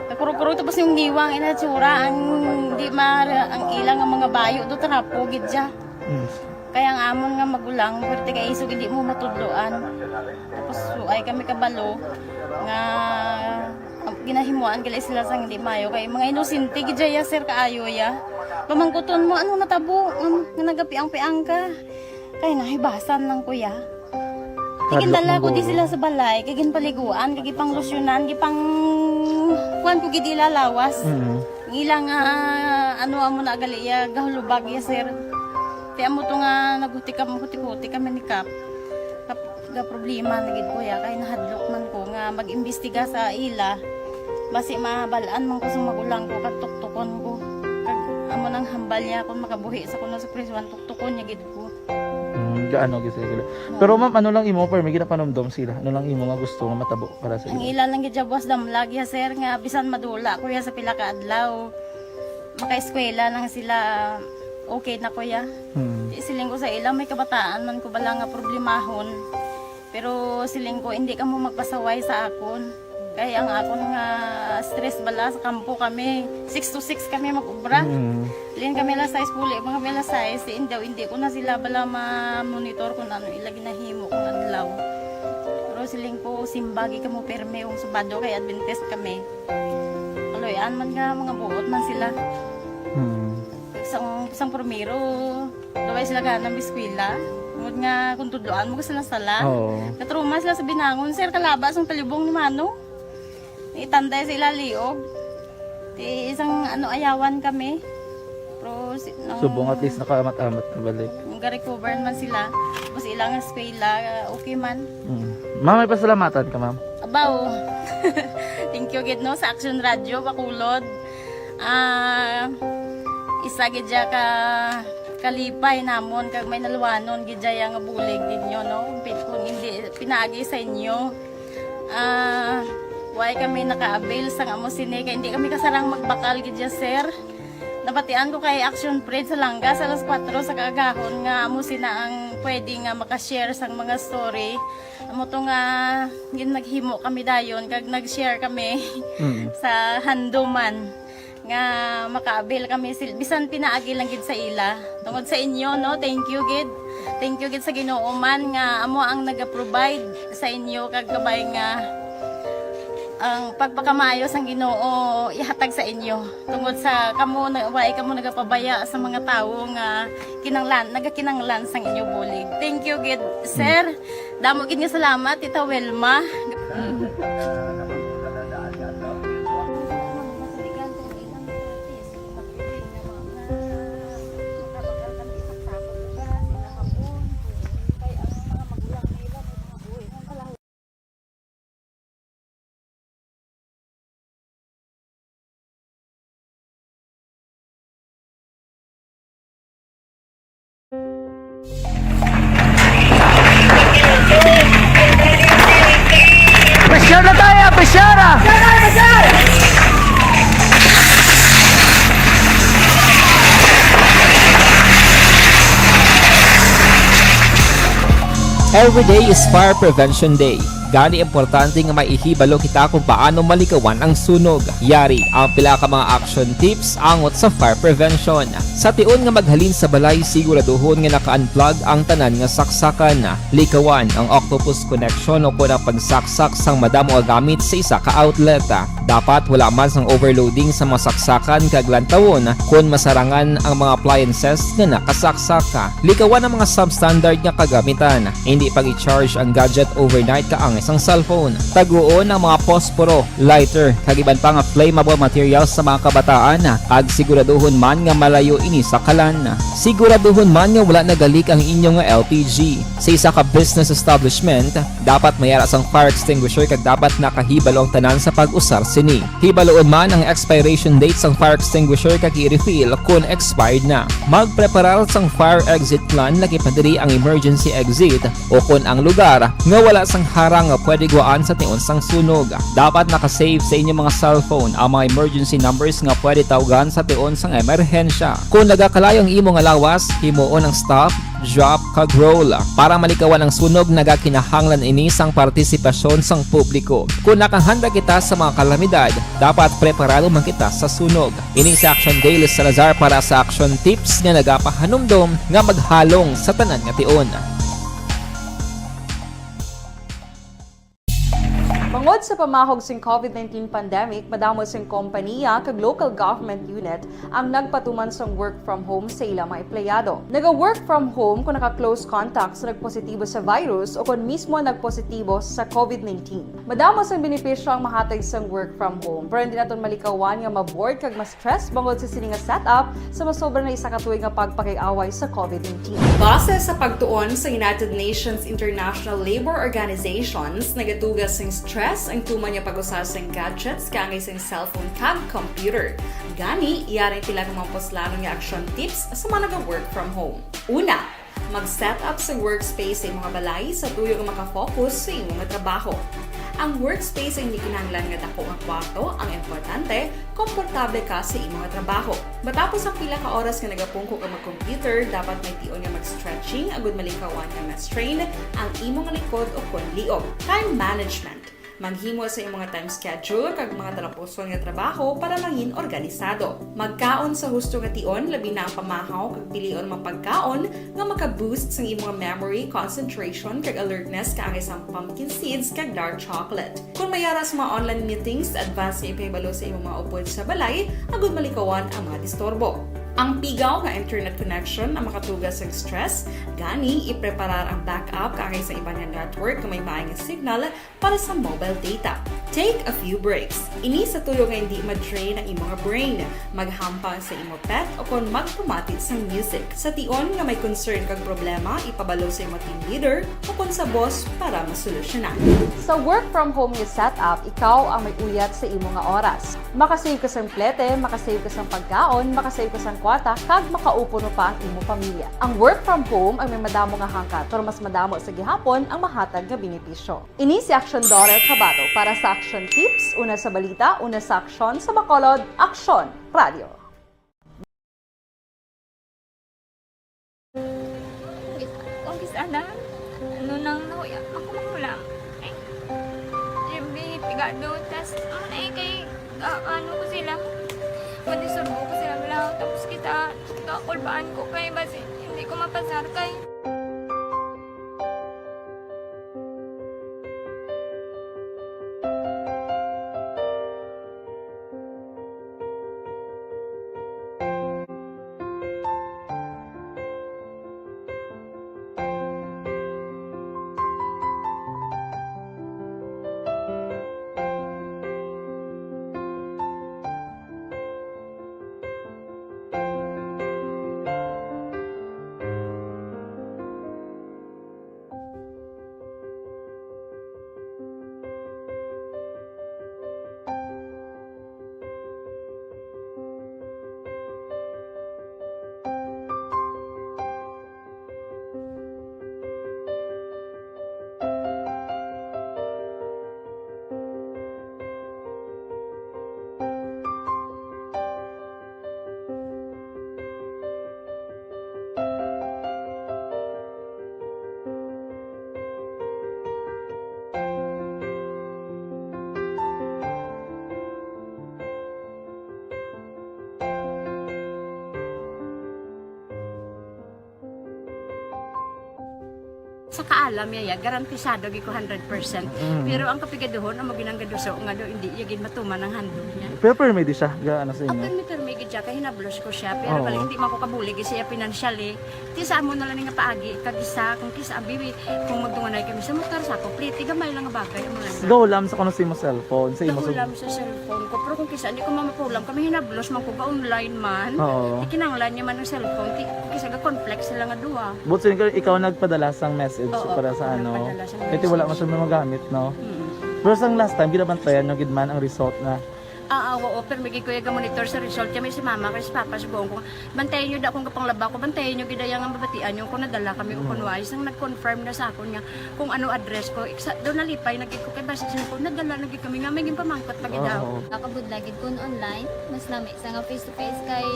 Pagkurog-kurog, tapos yung niwang inatsura, ang di ma-, ang ilang ang mga bayo, do trapo, gid siya. Mm. Kaya ang amon nga magulang, pwerte kay isog, hindi mo matudloan. Tapos, so, ay kami kabalo nga, ang ginahimuan gali sila sang hindi mayo. Kay mga inosente, gid siya, sir, kaayo, ya. Pamangkuton mo, ano natabo? Ano, nga nagapiang-piang ka? Kay nahibasan lang, kuya. Hadlok Tigindala man ko di guro. Sila sa balay, kay ginpaliguan, kay gipanglusyonan, gipang kuan ko gid ila lawas. Mm. Ang ila nga, ano, amo na gali iya, gahulubag iya, sir. Ti amo to nga naghuti kam-, huti-huti kami ni Kap. Kap, ga problema na gid, kuya, kay nahadlok man ko nga mag-imbestiga sa ila. Basi mabal-an man ko sa magulang ko, kag tuktukon ko. Kag amo nang hambal niya kung makabuhi sa kuno sa prisuan, tuktukon niya gid ko. Mm, gaano gid sila gila. Oo. Pero ma'am, ano lang imo, pero may ginapanumdom sila? Ano lang imo nga gusto nga matabo para sa Ang ila? Ila lang gid siya buwas damlag ya, sir, nga bisan madula ko ya sa pila ka adlaw, makaeskwela lang sila, okay na ko ya. Hmm. Di siling ko sa ila, may kabataan man ko bala nga problemahon. Pero siling ko, hindi kamo magpasaway sa akon. Kay ang akon nga stress bala sa kampo kami, six to six kami mag-ubra. Mm. Lin kami alas sais, puli pa kami alas sais, si indaw, hindi ko na sila bala ma-monitor kung ano ila ginahimo kung adlaw. Pero siling ko, simbagi kamo perme kung Sabado kay Adventist kami. Kaloy-an man nga mga buot man sila. Mm. Sang, sang primero, daway sila gana mag-eskwela. Tungod nga kung tudloan mo sila sala. Oo. Natruma sila sa binangon, sir, kalaba sang talibong ni Mano. Itanday sa ila liog. Ti isang ano, ayawan kami. Pero si, nang Subong at least nakaamat-amat na balik. Nung ga-recover man sila. Tapos ilang eskwela, okay man. Mm. Ma'am, may pasalamatan ka, ma'am? Abaw. Thank you gid, no, sa Action Radio, Bacolod. Ah, isa gid siya ka kalipay namon kag may naluwanon gid siya nga bulig ninyo, no? Pin-, kung hindi pinaagi sa inyo, ah, way kami naka-avail sang amo sini kay hindi kami kasarang magbakal gid siya, sir. Nabatian ko kay Action Prince sa Langga sa alas kuwatro sa kaagahon nga amo sina ang pwede nga maka-share sang mga story. Amo to nga gin-, naghimo kami dayon kag nag-share kami Mm. sa handuman nga maka-avail kami sil-, bisan pinaagi lang gid sa ila. Tungod sa inyo, no, thank you gid. Thank you gid sa Ginoo man nga amo ang naga-provide sa inyo kag kabay nga ang pagpakamaayo sang Ginoo ihatag sa inyo. Tungod sa kamo na, way kamo nagapabaya sa mga tawo nga kinanglan, nagakinanglan sang inyo bulig. Thank you gid, sir. Damo gid nga salamat, Tita Wilma. Pressure na tayo! Pressure, ah! Every day is Fire Prevention Day. Gani, importante nga maihibalo kita kung paano malikawan ang sunog. Yari ang pila ka mga action tips angot sa fire prevention. Sa tion nga maghalin sa balay, siguraduhon nga naka-unplug ang tanan nga saksakan. Likawan ang octopus connection o kon ang pagsaksak sang madamo nga gamit sa isa ka outlet. Dapat wala man sang overloading sa mga saksakan kag lantawon kon masarangan ang mga appliances nga nakasaksak. Likawan ang mga substandard nga kagamitan. Hindi pag-i-charge ang gadget overnight kaangay sang cellphone. Taguon ang mga posporo, lighter, kag iban pa nga flammable materials sa mga kabataan, kag siguraduhon man nga malayo ini sa kalan. Siguraduhon man nga wala nagalik ang inyo nga L P G. Sa isa ka business establishment, dapat may ara sang fire extinguisher kag dapat nakahibalo ang tanan sa pag-usar sini. Hibaloon man ang expiration date sang fire extinguisher kag i-refill kon expired na. Magpreparar sang fire exit plan, lakip na diri ang emergency exit o kon ang lugar nga wala sang harang nga pwede guwaan sa tion sang sunog. Dapat naka-save sa inyo mga cellphone ang mga emergency numbers nga pwede tawgan sa tion sang emerhensya. Kon nagakalayo ang imo nga lawas, himuon ang stop, drop, kag roll. Para malikawan ang sunog, nagakinahanglan ini sang partisipasyon sang publiko. Kon nakahanda kita sa mga kalamidad, dapat preparado man kita sa sunog. Ini si Action Daily Salazar para sa Action Tips nga nagapahanumdom nga maghalong sa tanan nga tion. Bangod sa pamahog sing covid nineteen pandemic, madamo sing kompaniya kag local government unit ang nagpatuman sang work from home sa ila mga empleyado. Naga-work from home kung naka-close contact sa nagpositibo sa virus o kon mismo nagpositibo sa covid nineteen. Madamo sang benepisyo ang mahatag sang work from home, pero hindi naton malikawan nga ma-bored kag ma-stress bangod sa sini nga setup sa masobra na isa ka tuig nga pagpakig-away sa covid nineteen. Base sa pagtuon sa United Nations International Labour Organizations, nagatuga sing stress ang tuman nga pag-usar sing gadgets kaangay sing cellphone kag computer. Gani, yari ang pila ka mga puslanon nga action tips sa mga naga-work from home. Una, mag-set up sa workspace sa imong balay sa tuyo nga maka-focus sa imong trabaho. Ang workspace ay hindi kinahanglan nga dako nga kwarto, ang importante, komportable ka sa imong trabaho. Matapos ang pila ka oras nga nagapungko ka mag-computer, dapat may tion nga mag-stretching agud malikawan nga ma-strain ang imong likod o kon liog. Time management. Maghimo sa imong time schedule kag mga talapuson nga trabaho para mangin organisado. Magkaon sa husto nga tion, labi na ang pamahaw kag pilion mga pagkaon nga maka-boost sang imong memory, concentration, kag alertness kaangay sang pumpkin seeds kag dark chocolate. Kon may ara sa mga online meetings, advance nga ipahibalo sa imong mga upod sa balay agud malikawan ang mga disturbo. Ang pigaw nga internet connection ang makatuga sang stress, gani ipreparar ang backup kaangay sa iban nga network nga may maay nga signal para sa mobile data. Take a few breaks. Ini sa tuyo nga hindi ma-drain ang imong brain. Maghampang sa imo pet o kon magpamati sang music. Sa tion nga may concern kag problema, ipabalo sa imo team leader o kon sa boss para masolusyonan. Sa work from home nga setup, ikaw ang may uyat sa imo nga oras. Makasave ka sang plete, makasave ka sang pagkaon, makasave ka sang kwarta, kag makaupo pa ang imo pamilya. Ang work from home ang may madamo nga hangkat, pero mas madamo sa gihapon ang mahatag nga benepisyo. Ini si Action Dorel Cabato para sa Action Tips, una sa balita, una sa aksyon, sa Bacolod, Aksyon Radio. Ang kis-, ana, ano nang nahuya, ako man wala. Ay, J B, pigado, tas, ano na eh, kay, ah, ano ko sila, madisurbo ko sila, wala, tapos kita, kakulbaan ko kay, basi, hindi ko mapasar kay. Kaalam niya, ya, garantisado gid ko hundred percent. Mm. Pero ang kapigaduhon, amo ginang gaduso nga do, hindi iya gid matuman ang handog niya. Pero permi di siya, ga ano sa Ang inyo? Permi-permi gid siya, kay hinablos ko siya. Pero Oo. bali, hindi man ko kabulig siya financially. Ti sa amo na lang nga paagi, kag isa, kung kisa, bibi, kung magdunganay kami sa motor, sa ako, pliti, gamay lang nga bagay, amo lang. Gahulam sa kuno sa imo cellphone, sa imo sa Gahulam sa cellphone ko, pero kung kisa, hindi ko mamapulam, kami hinablos man ko, ga-online man. Oo. Ikinanglan niya man ang cellphone, ti, kung kisa, ga-conflict sila nga duha. But so, ikaw, ikaw nagpadala sang message Oo, para sa ako ano? nagpadala sang Kaya wala man message. Siya magamit, no? Mm. Pero sang last time, ginabantayan nyo gid man ang result na. Ah, ah, oo, pero may ko iya ga-monitor sa result. Kaya may si mama, kay si papa, subuon ko. Bantayan nyo da kung kapanglaba ko. Bantayan nyo gid ang mabatian nyo kung nadala kami o kung wala. Isang nag-confirm na sa akon nga kung ano address ko. Iksa, doon nalipay, nagig ko kay basi sa ko, nadala, nagig kami nga may ginpamangkot pa gid daw. Oo. Nakabudlay gid kun online, mas lami sa nga face to face kay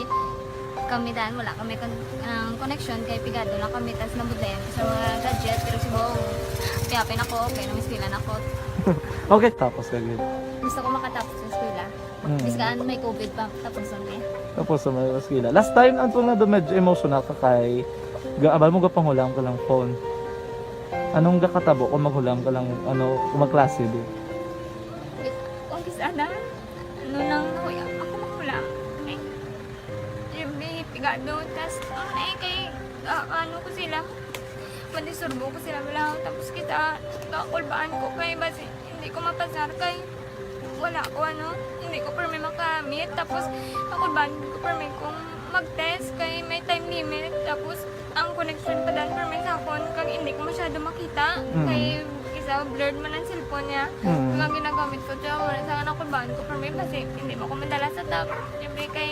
kami dan wala kami kon ang connection kay pigado lang kami tas nabudlayan ko sa mga gadget pero subong piapin ako kay namiskilan ako. Okay, tapos ka gid. Gusto ko makatapos sa eskwela. Mm. Biskaan may covid pa tapos na eh. Tapos sa mga eskwela. Last time, ang tunga do medyo emotional ka kay gaabal mo gapanghulay ka lang phone. Anong gakatabo kung maghulay ka lang, ano, kung magklase di? Kung kis ana, ano nang nakuya ako maghulay. Ay, Jimmy, pigado, tas ang ay kay ah, ano ko sila, madisturbo ko sila wala. Tapos kita, kakulbaan ko kay basi hindi ko mapasar kay wala ko ano, hindi ko permi makamit. Tapos kakulbaan ko permi kung mag-test kay may time limit. Tapos ang connection pa dan permi sa akon kag hindi ko masyado makita. Mm. Kay isa blurred man ang cellphone niya. Mm. Kaya ginagamit ko siya wala sa kakulbaan ko permi basi hindi mo ko madala sa top. Siyempre kay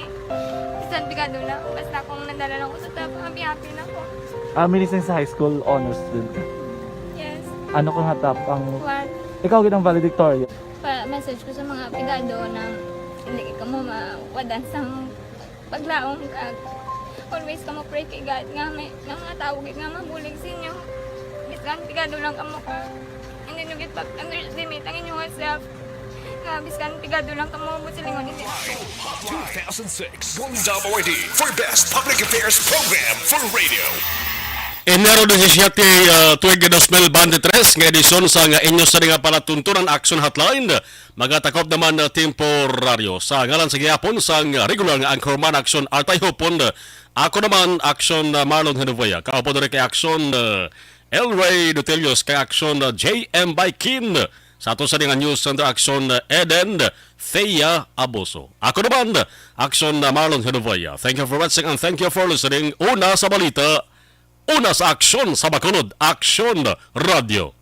bisan pigado na, basta kung nadala lang ko sa top, happy-happy na ko. Ah, minising sa high school honors student ka. Yes. Ano ka nga top ang... What? Ikaw gid ang valedictorian. Pa message ko sa mga pigado na hindi ka mo mawadan sa paglaom kag always ka mo pray kay God nga may nga mga tao gid nga mabulig sa inyo. Bisan pigado lang kamo ka. Hindi nyo gid pag-underestimate ang inyong self. Nga bisan pigado lang kamo, busilingon hindi. two thousand six Gundam Awardee for Best Public Affairs Program for Radio. Enero disisiete, uh, tuig dos mil veintitrés, nga edisyon sa nga inyo sa nga palatuntunan Action Hotline, magatakop naman, uh, temporaryo. Sa ngalan sa gihapon sang regular nga anchorman Action Artay Hopon, ako naman Action, uh, Marlon Genovea. Kaupo diri kay Action, uh, El Rey Dutelios, kay Action, uh, J M Baikin. Sa ato sa nga news center Action, uh, Eden Thea Aboso. Ako naman, Action, uh, Marlon Genovea. Thank you for watching and thank you for listening. Una sa balita, una sa aksyon sa Bacolod, Action Radio.